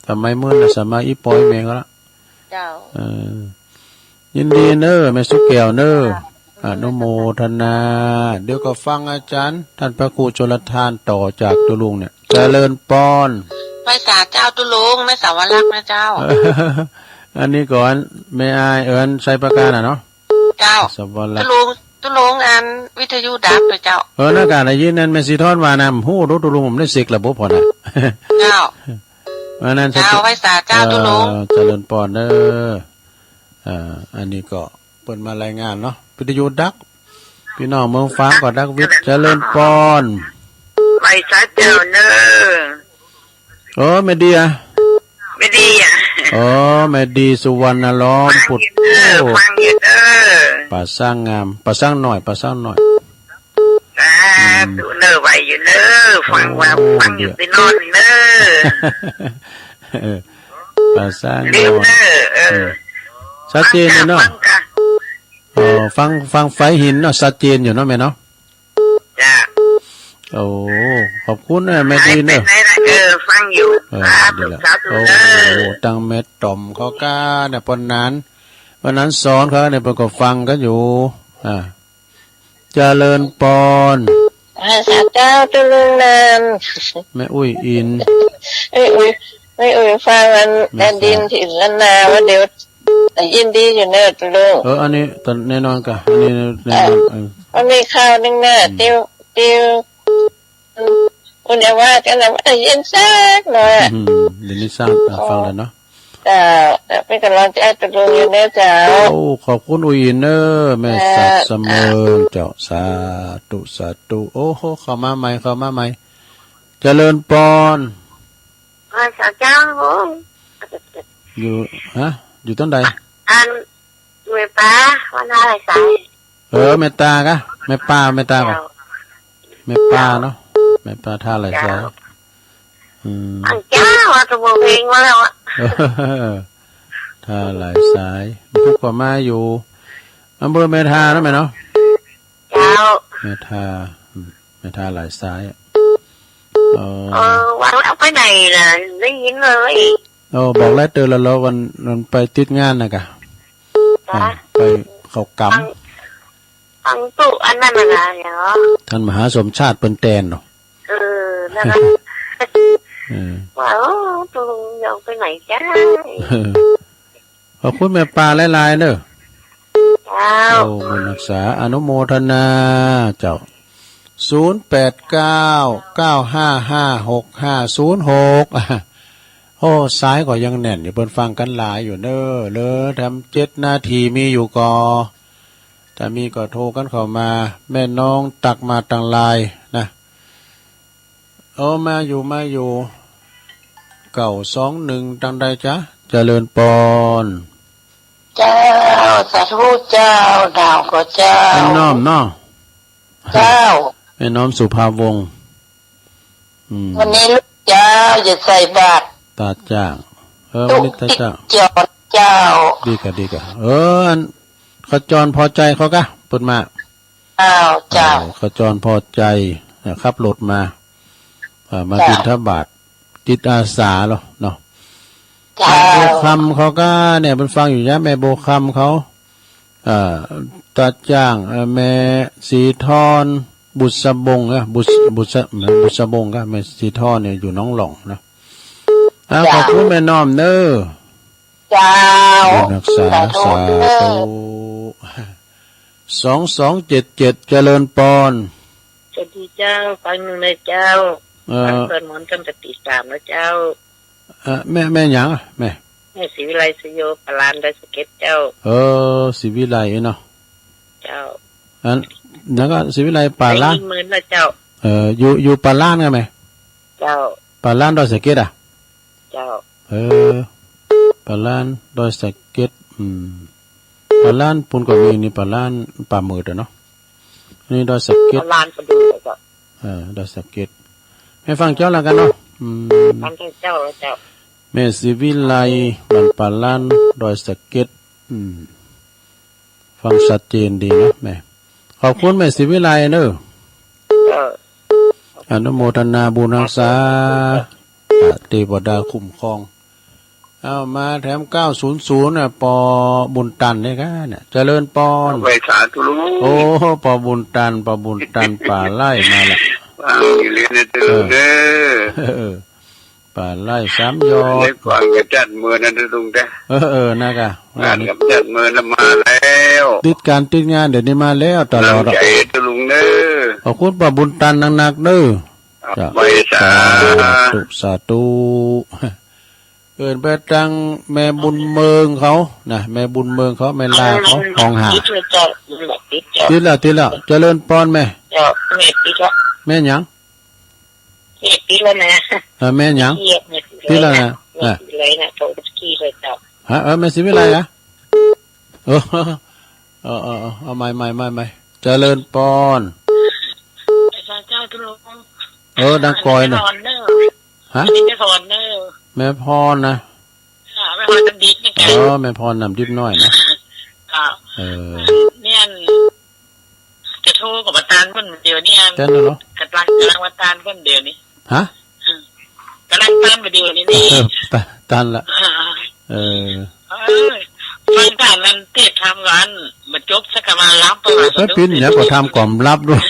สมัยมื้อนะ สมัยอีปอยแม่ก็ละ เจ้า เออ ยินดีเน้อ แม่สุแก้วเน้อ ค่ะ อนุโมทนา เดี๋ยวก็ฟังอาจารย์ ท่านพระครูชลทานต่อจากตุ๊ลุงเนี่ย เจริญปอน ไหว้สาเจ้าตุ๊ลุง แม่สาวรักษ์นะเจ้า อันนี้ก่อน แม่อาย เอิ้นชัยปราการน่ะเนาะ เจ้า สาวรักษ์ ตุ๊ลุง ตุ๊ลุงอันวิทยุดับไปเจ้า เออ นั่นก็ได้ยินนั่น แม่สีทอนว่านะ ฮู้ดูตุ๊ลุง ผมได้เช็คระบบพอนะ เจ้า อันนั้น เจ้า ไหว้สาเจ้าตุ๊ลุง เออ เจริญปอนเด้อ เอ่อ อันนี้ก็เปิ้นมารายงานเนาะ วิทยุดัก พี่น้องเมืองฟางก็ดักวิทย์ เจริญปอน ไหว้สาเจ้าเน้อ โอ้ แม่ดีอะ แม่ดีอะ โอ้ แม่ดีสุวรรณล้อม ฟังอยู่เน้อ ปุตโต ฟังอยู่เน้อ ป่าช้างงาม ป่าช้างน้อย ป่าช้างน้อย สาธุเน้อ ไหว้อยู่เน้อ ฟังว่า โอ้ ฟังอยู่ เดี๋ยว ไปนอนเน้อ เออ ปลาสร้างนอน เออ เออ อืม ชัดเจนอยู่เนาะ ฟังค่ะ อ๋อ ฟัง ฟังไฟหินเนาะ ชัดเจนอยู่เนาะแม่เนาะ จ้ะ โอ้ ขอบคุณนะแม่ดีเนอะ หายไปไหนล่ะ เออ ฟังอยู่ เออ สาธุ ดีละ สาธุ โอ้ เด้อ ตั้งแม่ต่อมเขาก้าเนี่ย ปนนั้น ปนนั้นสอนเขาเนี่ย เปิ้นก็ฟังกันอยู่ อ่า เจริญปอน อ่า สาธุเจ้า ตุ๊ลุงนัน แม่อุ้ยอิน แม่อุ้ย แม่อุ้ยฟังอัน แม่สา แอนดินที่ล้านนาว่าเดี๋ยว ยินดีอยู่เนอะตุ๊ลุง เออ อันนี้ตอนแน่นอนกะ อันนี้แน่นอน เออ เออ มันมีข่าวหนึ่งเนอะ อืม ติว ติว คุณอย่าว่ากันนะ ว่าเย็นแซกหน่อย อืม เดี๋ยวนี้สร้าง อ่ะ ฟังแล้วเนาะ เจ้า เป็นกำลังใจให้ตุ๊ลุงอยู่เนอะเจ้า โอ้ ขอบคุณอุ้ยอินเนอะ แม่ เจ้า สัตย์เสมิง เจ้า สาธุ สาธุ โอ้โห เข้ามาใหม่ เข้ามาใหม่ เจริญปอน อ่า สาธุเจ้า โอ้ อยู่ ฮะ อยู่ต้นใด อัน แม่ปา วันอะไรสาย เออ แม่ตากะ แม่ปา แม่ตากะ เจ้า แม่ปาเนาะ แม่ปาท่าไหลสาย เจ้า อืม อันเจ้า ว่าตัวเองมาแล้วอะ ท่าไหลสาย ทุกข์ก็มาอยู่ อำเภอแม่ทานะแม่เนาะ เจ้า แม่ทา อืม แม่ทาไหลสายอะ เออ เออ วางแล้วไปไหนล่ะ ได้ยินเลย เออ บอกแล้วเตือนแล้ว แล้ววัน วันไปติดงานนะกะ จ้ะ อ่า ไปเข้ากรรม ฟัง ฟังตู้อันนั้นน่ะนะ อย่างเนาะ ท่านมหาสมชาติเปิ้นแตนเนาะ เออ นั่นน่ะ เออ ว่า โอ้ ตุ๊ลุงยองไปไหนจ้า ขอบคุณแม่ปาหลายๆเด้อ เจ้า โอ้ บุญรักษา อนุโมทนา เจ้า ศูนย์แปดเก้า เก้าห้าห้า หกห้าศูนย์หก โอ้ สายก็ยังแน่นอยู่ เปิ้นฟังกันหลายอยู่เน้อ เหลือแถมเจ็ดนาทีมีอยู่ก่อ ถ้ามีก็โทรกันเข้ามา แม่น้องตักมาตังไลน์นะ โอ้ มาอยู่ มาอยู่ เก้าสองหนึ่ง ตังใดจ๊ะ เจริญปอน เจ้า สาธุเจ้า ดาวก็เจ้า แม่น้อมเนาะ เจ้า แม่น้อมสุภาพวงศ์ อืม วันนี้ลูกเจ้าจะใส่บาตร ตาจ้าง เออ วันนี้ตาจ้าง ตุ๊กติ๊กจอดเจ้า ดีกะ ดีกะ เออ อัน ขจรพอใจเขากะ เปิ้นมา อ้าว เจ้า เออ ขจรพอใจ เออ ขับรถมา เออ มา เจ้า บิณฑบาต จิตอาสาเหรอเนาะ เจ้า แม่บัวคำเขาก็เนี่ย เปิ้นฟังอยู่ยะ แม่บัวคำเขา เอ่อ ตาจ้าง เอ่อ แม่สีทอน บุษบงนะ บุษ บุษ บุษบงก็ แม่สีทอนเนี่ยอยู่หนองหล่องนะ อ่า เจ้า ขอบคุณแม่น้อมเน้อ เจ้า บุญรักษา สาธุ สาธุ สองสองเจ็ดเจ็ด เจริญปอน สวัสดีเจ้า ฟังอยู่นะเจ้า เอ่อ ฟังเปิ้นหมอนกำจัดติดตามนะเจ้า เอ่อ แม่ แม่หยังอะ แม่ แม่ศรีวิไล สยโย ปลานดอยสะเก็ดเจ้า เออ ศรีวิไลเนาะ เจ้า อัน แล้วก็ศรีวิไล ปลาน ได้ยินหมื่นนะเจ้า เอ่อ อยู่ อยู่ปลานไงแม่ เจ้า ปลานดอยสะเก็ดอะ เจ้า เออ ปลานดอยสะเก็ด อืม ปลานปูนก็มีนี่ ปลานป่าหมื่นอะเนาะ นี่ดอยสะเก็ด ปลานก็ดีเจ้า เออ ดอยสะเก็ด ให้ฟังเจ้าแล้วกันเนาะ อืม ฟังเจ้าแล้วเจ้า แม่ศรีวิไล บ้านปลานดอยสะเก็ด อืม ฟังชัดเจนดีนะแม่ ขอบคุณแม่ศรีวิไลเนอะ เออ อนุโมทนาบุญฮักษา เทวดาคุ้มครอง เอามาแถม เก้าศูนย์ศูนย์ น่ะ ปอบุญตันเนี่ยกะเนี่ย เจริญปอน ไหว้สาธุลุง โอ้ ปอบุญตัน ปอบุญตัน ป่าไร่มาละ ฟังอยู่เลยนะเจ้าลุงเด้อ เออ ป่าไร่สามยอด ได้ฟังกำจัดเมินนะลุงเด้อ เออ เออ นะกะ งานกำจัดเมินน่ะมาแล้ว ติดการติดงานเดี๋ยวนี้มาแล้วตลอด น้ำใจเจ้าลุงเด้อ ขอบคุณป้าบุญตันนักๆเด้อ ครับ จ้ะ ไหว้สา สาธุ สาธุ เอิ้นไปตังแม่บุญเมืองเขานะ แม่บุญเมืองเขา แม่ลาเขา ห้องห้า ติดแล้วเจ้า ติดแล้ว ติดแล้ว เจริญปอนแม่ เจ้า แม่ติดแล้ว แม่หยัง แม่ติดแล้วนะ เออ แม่หยัง แม่ติดแล้วนะ แม่ติดแล้วนะ โทรไปที่เลยเจ้า ฮะ เออ แม่ศรีวิไลอะ เออ เออ เออ เออ เอาใหม่ ใหม่ ใหม่ ใหม่ เจริญปอน เจ้า เจ้าทุลุง เออ ดังกอยเนาะ อันนี้ไม่ถอนเนอะ ฮะ อันนี้ไม่ถอนเนอะ แม่พรนะ อ่า แม่พรน้ำดิบนี่ค่ะ อ๋อ แม่พรน้ำดิบน้อยนะ ค่ะ เออ เนี่ย จะโทรกับอาจารย์เพิ่นเดี๋ยวนี้ แจ้งแล้วเหรอ กำลัง กำลังว่าอาจารย์เพิ่นเดี๋ยวนี้ ฮะ อืม กำลังตามไปเดี๋ยวนี้นี่ เออ ตา- ตันละ อ่า เออ เออ ฟังท่านนั้นเทศน์ธรรมกัน มาจบสักกะมารับไปว่า เออ ปิ้นอย่างก็ทำก่อมรับด้วย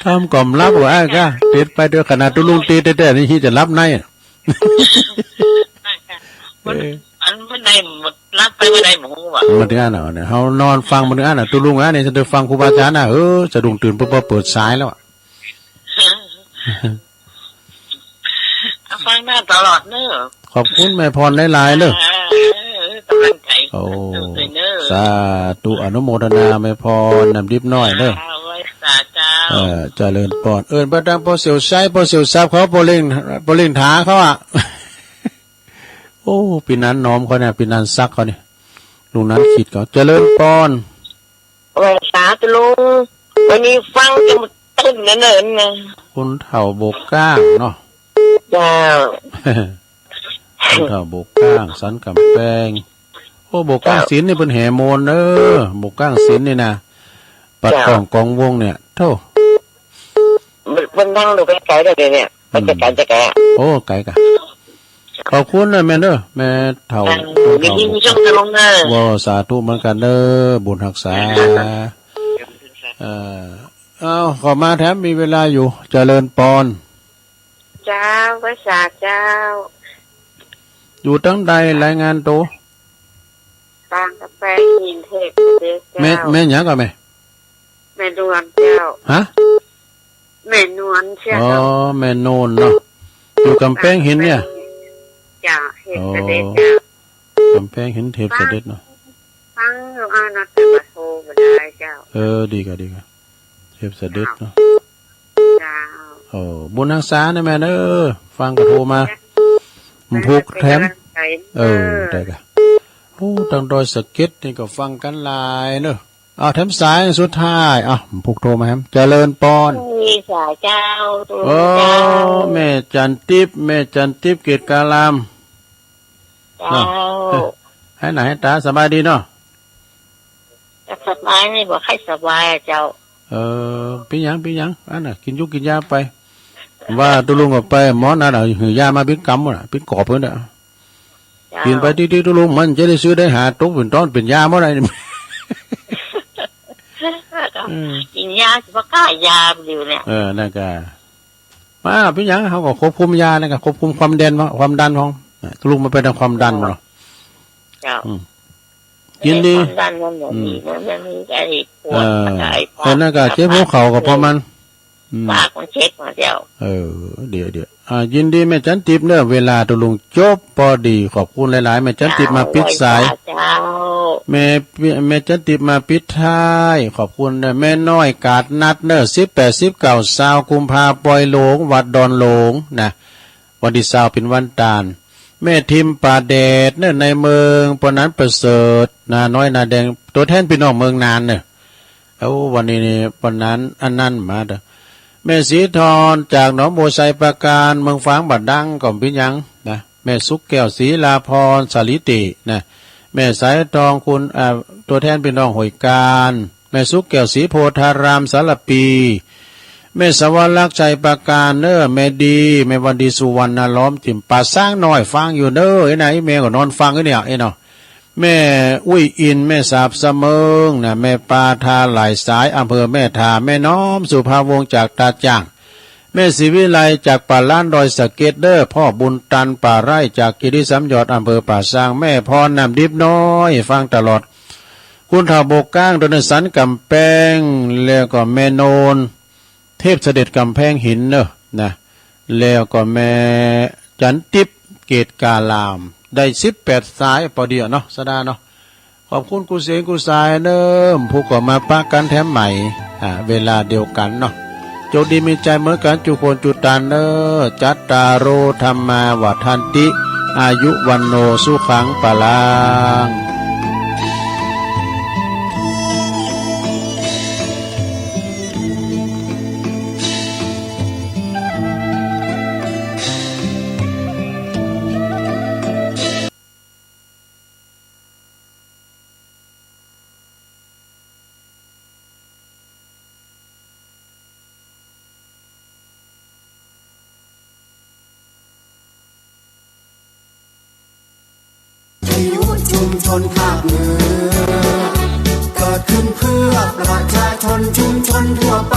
ทำก่อมรับว่า อ้ายกะ เทศน์ไปด้วยขนาดตุลุงเทศน์แท้ๆ นี่จะรับไหนอะ เออ อันเมื่อใดหมด รับไปเมื่อใดหมดว่ะ มาถึงอันน่ะเนี่ย เฮานอนฟังมาถึงอันน่ะ ตุลุงอันนี้จะได้ฟังครูบาอาจารย์น่ะ เออ สะดุ้งตื่นปุ๊บ พอเปิดสายแล้วอะ ฟังได้ตลอดเนอะ ขอบคุณแม่พรหลายๆเนอะ เออ กำลังใจ โอ้ เนอะ สาธุ อนุโมทนาแม่พรน้ำดิบน้อยเนอะ อ่า ไหว้สาเจ้า เออ เจริญพร เอิ้นไปตามพ่อเสี่ยวไซ พ่อเสี่ยวซับเขา พ่อเล่ง พ่อเล่งถาเขาอะ โอ้ พี่นันน้อมเขาเนี่ย พี่นันซักเขาเนี่ย ลุงนันคิดเขา เจริญพร ไหว้สาธุลุง วันนี้ฟังจนตื่นเนินๆนะ คนเฒ่าโบกก้างเนาะ เจ้า คนเฒ่าโบกก้าง สันกำแพง โอ้ โบกก้าง เจ้า ศิลป์นี่เปิ้นแห่โมนเด้อ โบกก้างศิลป์นี่นะ ปัด เจ้า กล้องกองวงเนี่ย โธ่ มัน มันนั่งดูไกลๆได้เลยเนี่ย มันจะไกลจะไกลอะ โอ้ ไกลกะ ขอบคุณนะแม่เด้อ แม่เฒ่า อ่า คนเฒ่า ยินดีมีโชคนะลุงเด้อ ว้าว สาธุเหมือนกันเด้อ บุญฮักษา เอ่อ เอา เข้ามาแถมมีเวลาอยู่ เจริญพร เจ้า ไหว้สาเจ้า อยู่ตังใด รายงานตัว ตางกำแพงหินเทพเสด็จเจ้า แม่ แม่หยังก่อแม่ แม่นวลเจ้า ฮะ แม่นวลเจ้า อ๋อ แม่นวลเนาะ อยู่กำแพงหินเนี่ย เจ้า เทพเสด็จเจ้า อ๋อ กำแพงหินเทพเสด็จเนาะ ฟังอยู่อ่ะนะ แต่ว่าโทรบ่ได้เจ้า เออ ดีกะ ดีกะ เทพเสด็จเนาะ เจ้า โอ้ บุญฮักษานะแม่เด้อ ฟังกะโทรมา เจ้า ผูกแถม เป็นกำลังใจ เออ เออ ได้กะ โอ้ ตังดอยสะเก็ดนี่ก็ฟังกันหลายเนอะ เอาแถมสายสุดท้าย เอา ผูกโทรมาแฮม เจริญพร เอ้ย สาเจ้า โอ้ เจ้า แม่จันทิพย์ แม่จันทิพย์เกตกาลาม เจ้า เนาะ เอ้ย ให้หน้าให้ตาสบายดีเนาะ ก็สบายนี่ บ่ใครสบายอะเจ้า เออ ปิ้นหยัง ปิ้นหยัง อันน่ะ กินยุกกินยาไป ว่าตุลุงก็ไป หมอนัดเอาหื้อยามาปิ้นกำหมดน่ะ ปิ้นกรอบเพิ่นน่ะ เจ้า กินไปติ๊กๆ ตุลุง มันจะได้ซื้อได้หา ตกเป็นตอนเป็นยาเมื่อไหร่นี่ เออ กินยาสิบ่กล้ายาอยู่เนี่ย เออ นั่นก็ มา ปิ้นหยัง เขาก็ควบคุมยานั่นก็ ควบคุมความดัน ความดันของ อ่ะ ตุลุงมันเป็นทางความดันเนาะ เจ้า อืม ยินดี ความดันมันบ่มี อืม มันยังมีไอ้ปวด เออ ไอ้ปวด เออ นั่นก็เจ็บหัวเข่าก็เพราะมัน อืม ปากมันเจ็บมาแล้ว เออ เดี๋ยว เดี๋ยว อ่า ยินดีแม่จันทิพย์เนอะ เวลาตุลุงจบพอดี ขอบคุณหลายๆ แม่จันทิพย์มาปิดสาย เจ้า แม่ แม่จันทิพย์มาปิดท้าย ขอบคุณเนอะ แม่น้อยกาดนัดเนอะ สิบแปด สิบเก้า ซาวกุมภา ปอยหลวง วัดดอนหลวงนะ วันตี้ซาวเป็นวันตาน แม่ทิมป่าแดดเนอะ ในเมืองปอนันประเสริฐ นาน้อยนาแดง ตัวแทนพี่น้องเมืองนานเนอะ แล้ววันนี้นี่ปอนันอันนั้นมาเด้อ แม่สีทอนจากหนองบัวไชยปราการ เมืองฝางบ่ดังก็ปิ้นหยังนะ แม่สุขแก้ว ศรีลาพร สาลิตินะ แม่สายทอง คุณ อ่า ตัวแทนพี่น้องห้วยกาญ แม่สุขแก้ว ศรีโพธาราม สารภี แม่สวรรค ชัยปราการเนอะ แม่ดี แม่วันดี สุวรรณล้อม ถิ่มป่าช้างน้อย ฟังอยู่เนอะ ไอ้นาย ไอ้แม่ก็นอนฟังอยู่เนี่ย ไอ้เนาะ แม่อุ้ยอิน แม่สาบสะเมิงนะ แม่ปาทาหลายสาย อำเภอแม่ทา แม่น้อม สุภาวงศ์ จากตาจ่าง แม่ศรีวิไลจากป่าล้านดอยสะเก็ดเด้อ พ่อบุญตันป่าไร่จากคีรีสามยอด อำเภอป่าซาง แม่พรน้ำดิบน้อย ฟังตลอด คุณเฒ่าโบกก้าง โดนสันกำแพง แล้วก็แม่โนน เทพเสด็จกำแพงหินเนอะนะ แล้วก็แม่จันทิพย์เกตกาลาม ได้สิบแปดสายพอดีอะเนาะ สดาเนาะ ขอบคุณกู้เสงกู้สายเนอะ ผู้ก็มาปะกันแถมใหม่ อ่า เวลาเดียวกันเนาะ โจคดีมีชัยเหมือนกันจุคนจุตานเนอะ จัตตาโร ธัมมา วัฑฒันติ อายุ วัณโณ สุขัง พลัง ชุมชนภาคเหนือ เกิดขึ้นเพื่อประชาชนชุมชนทั่วไป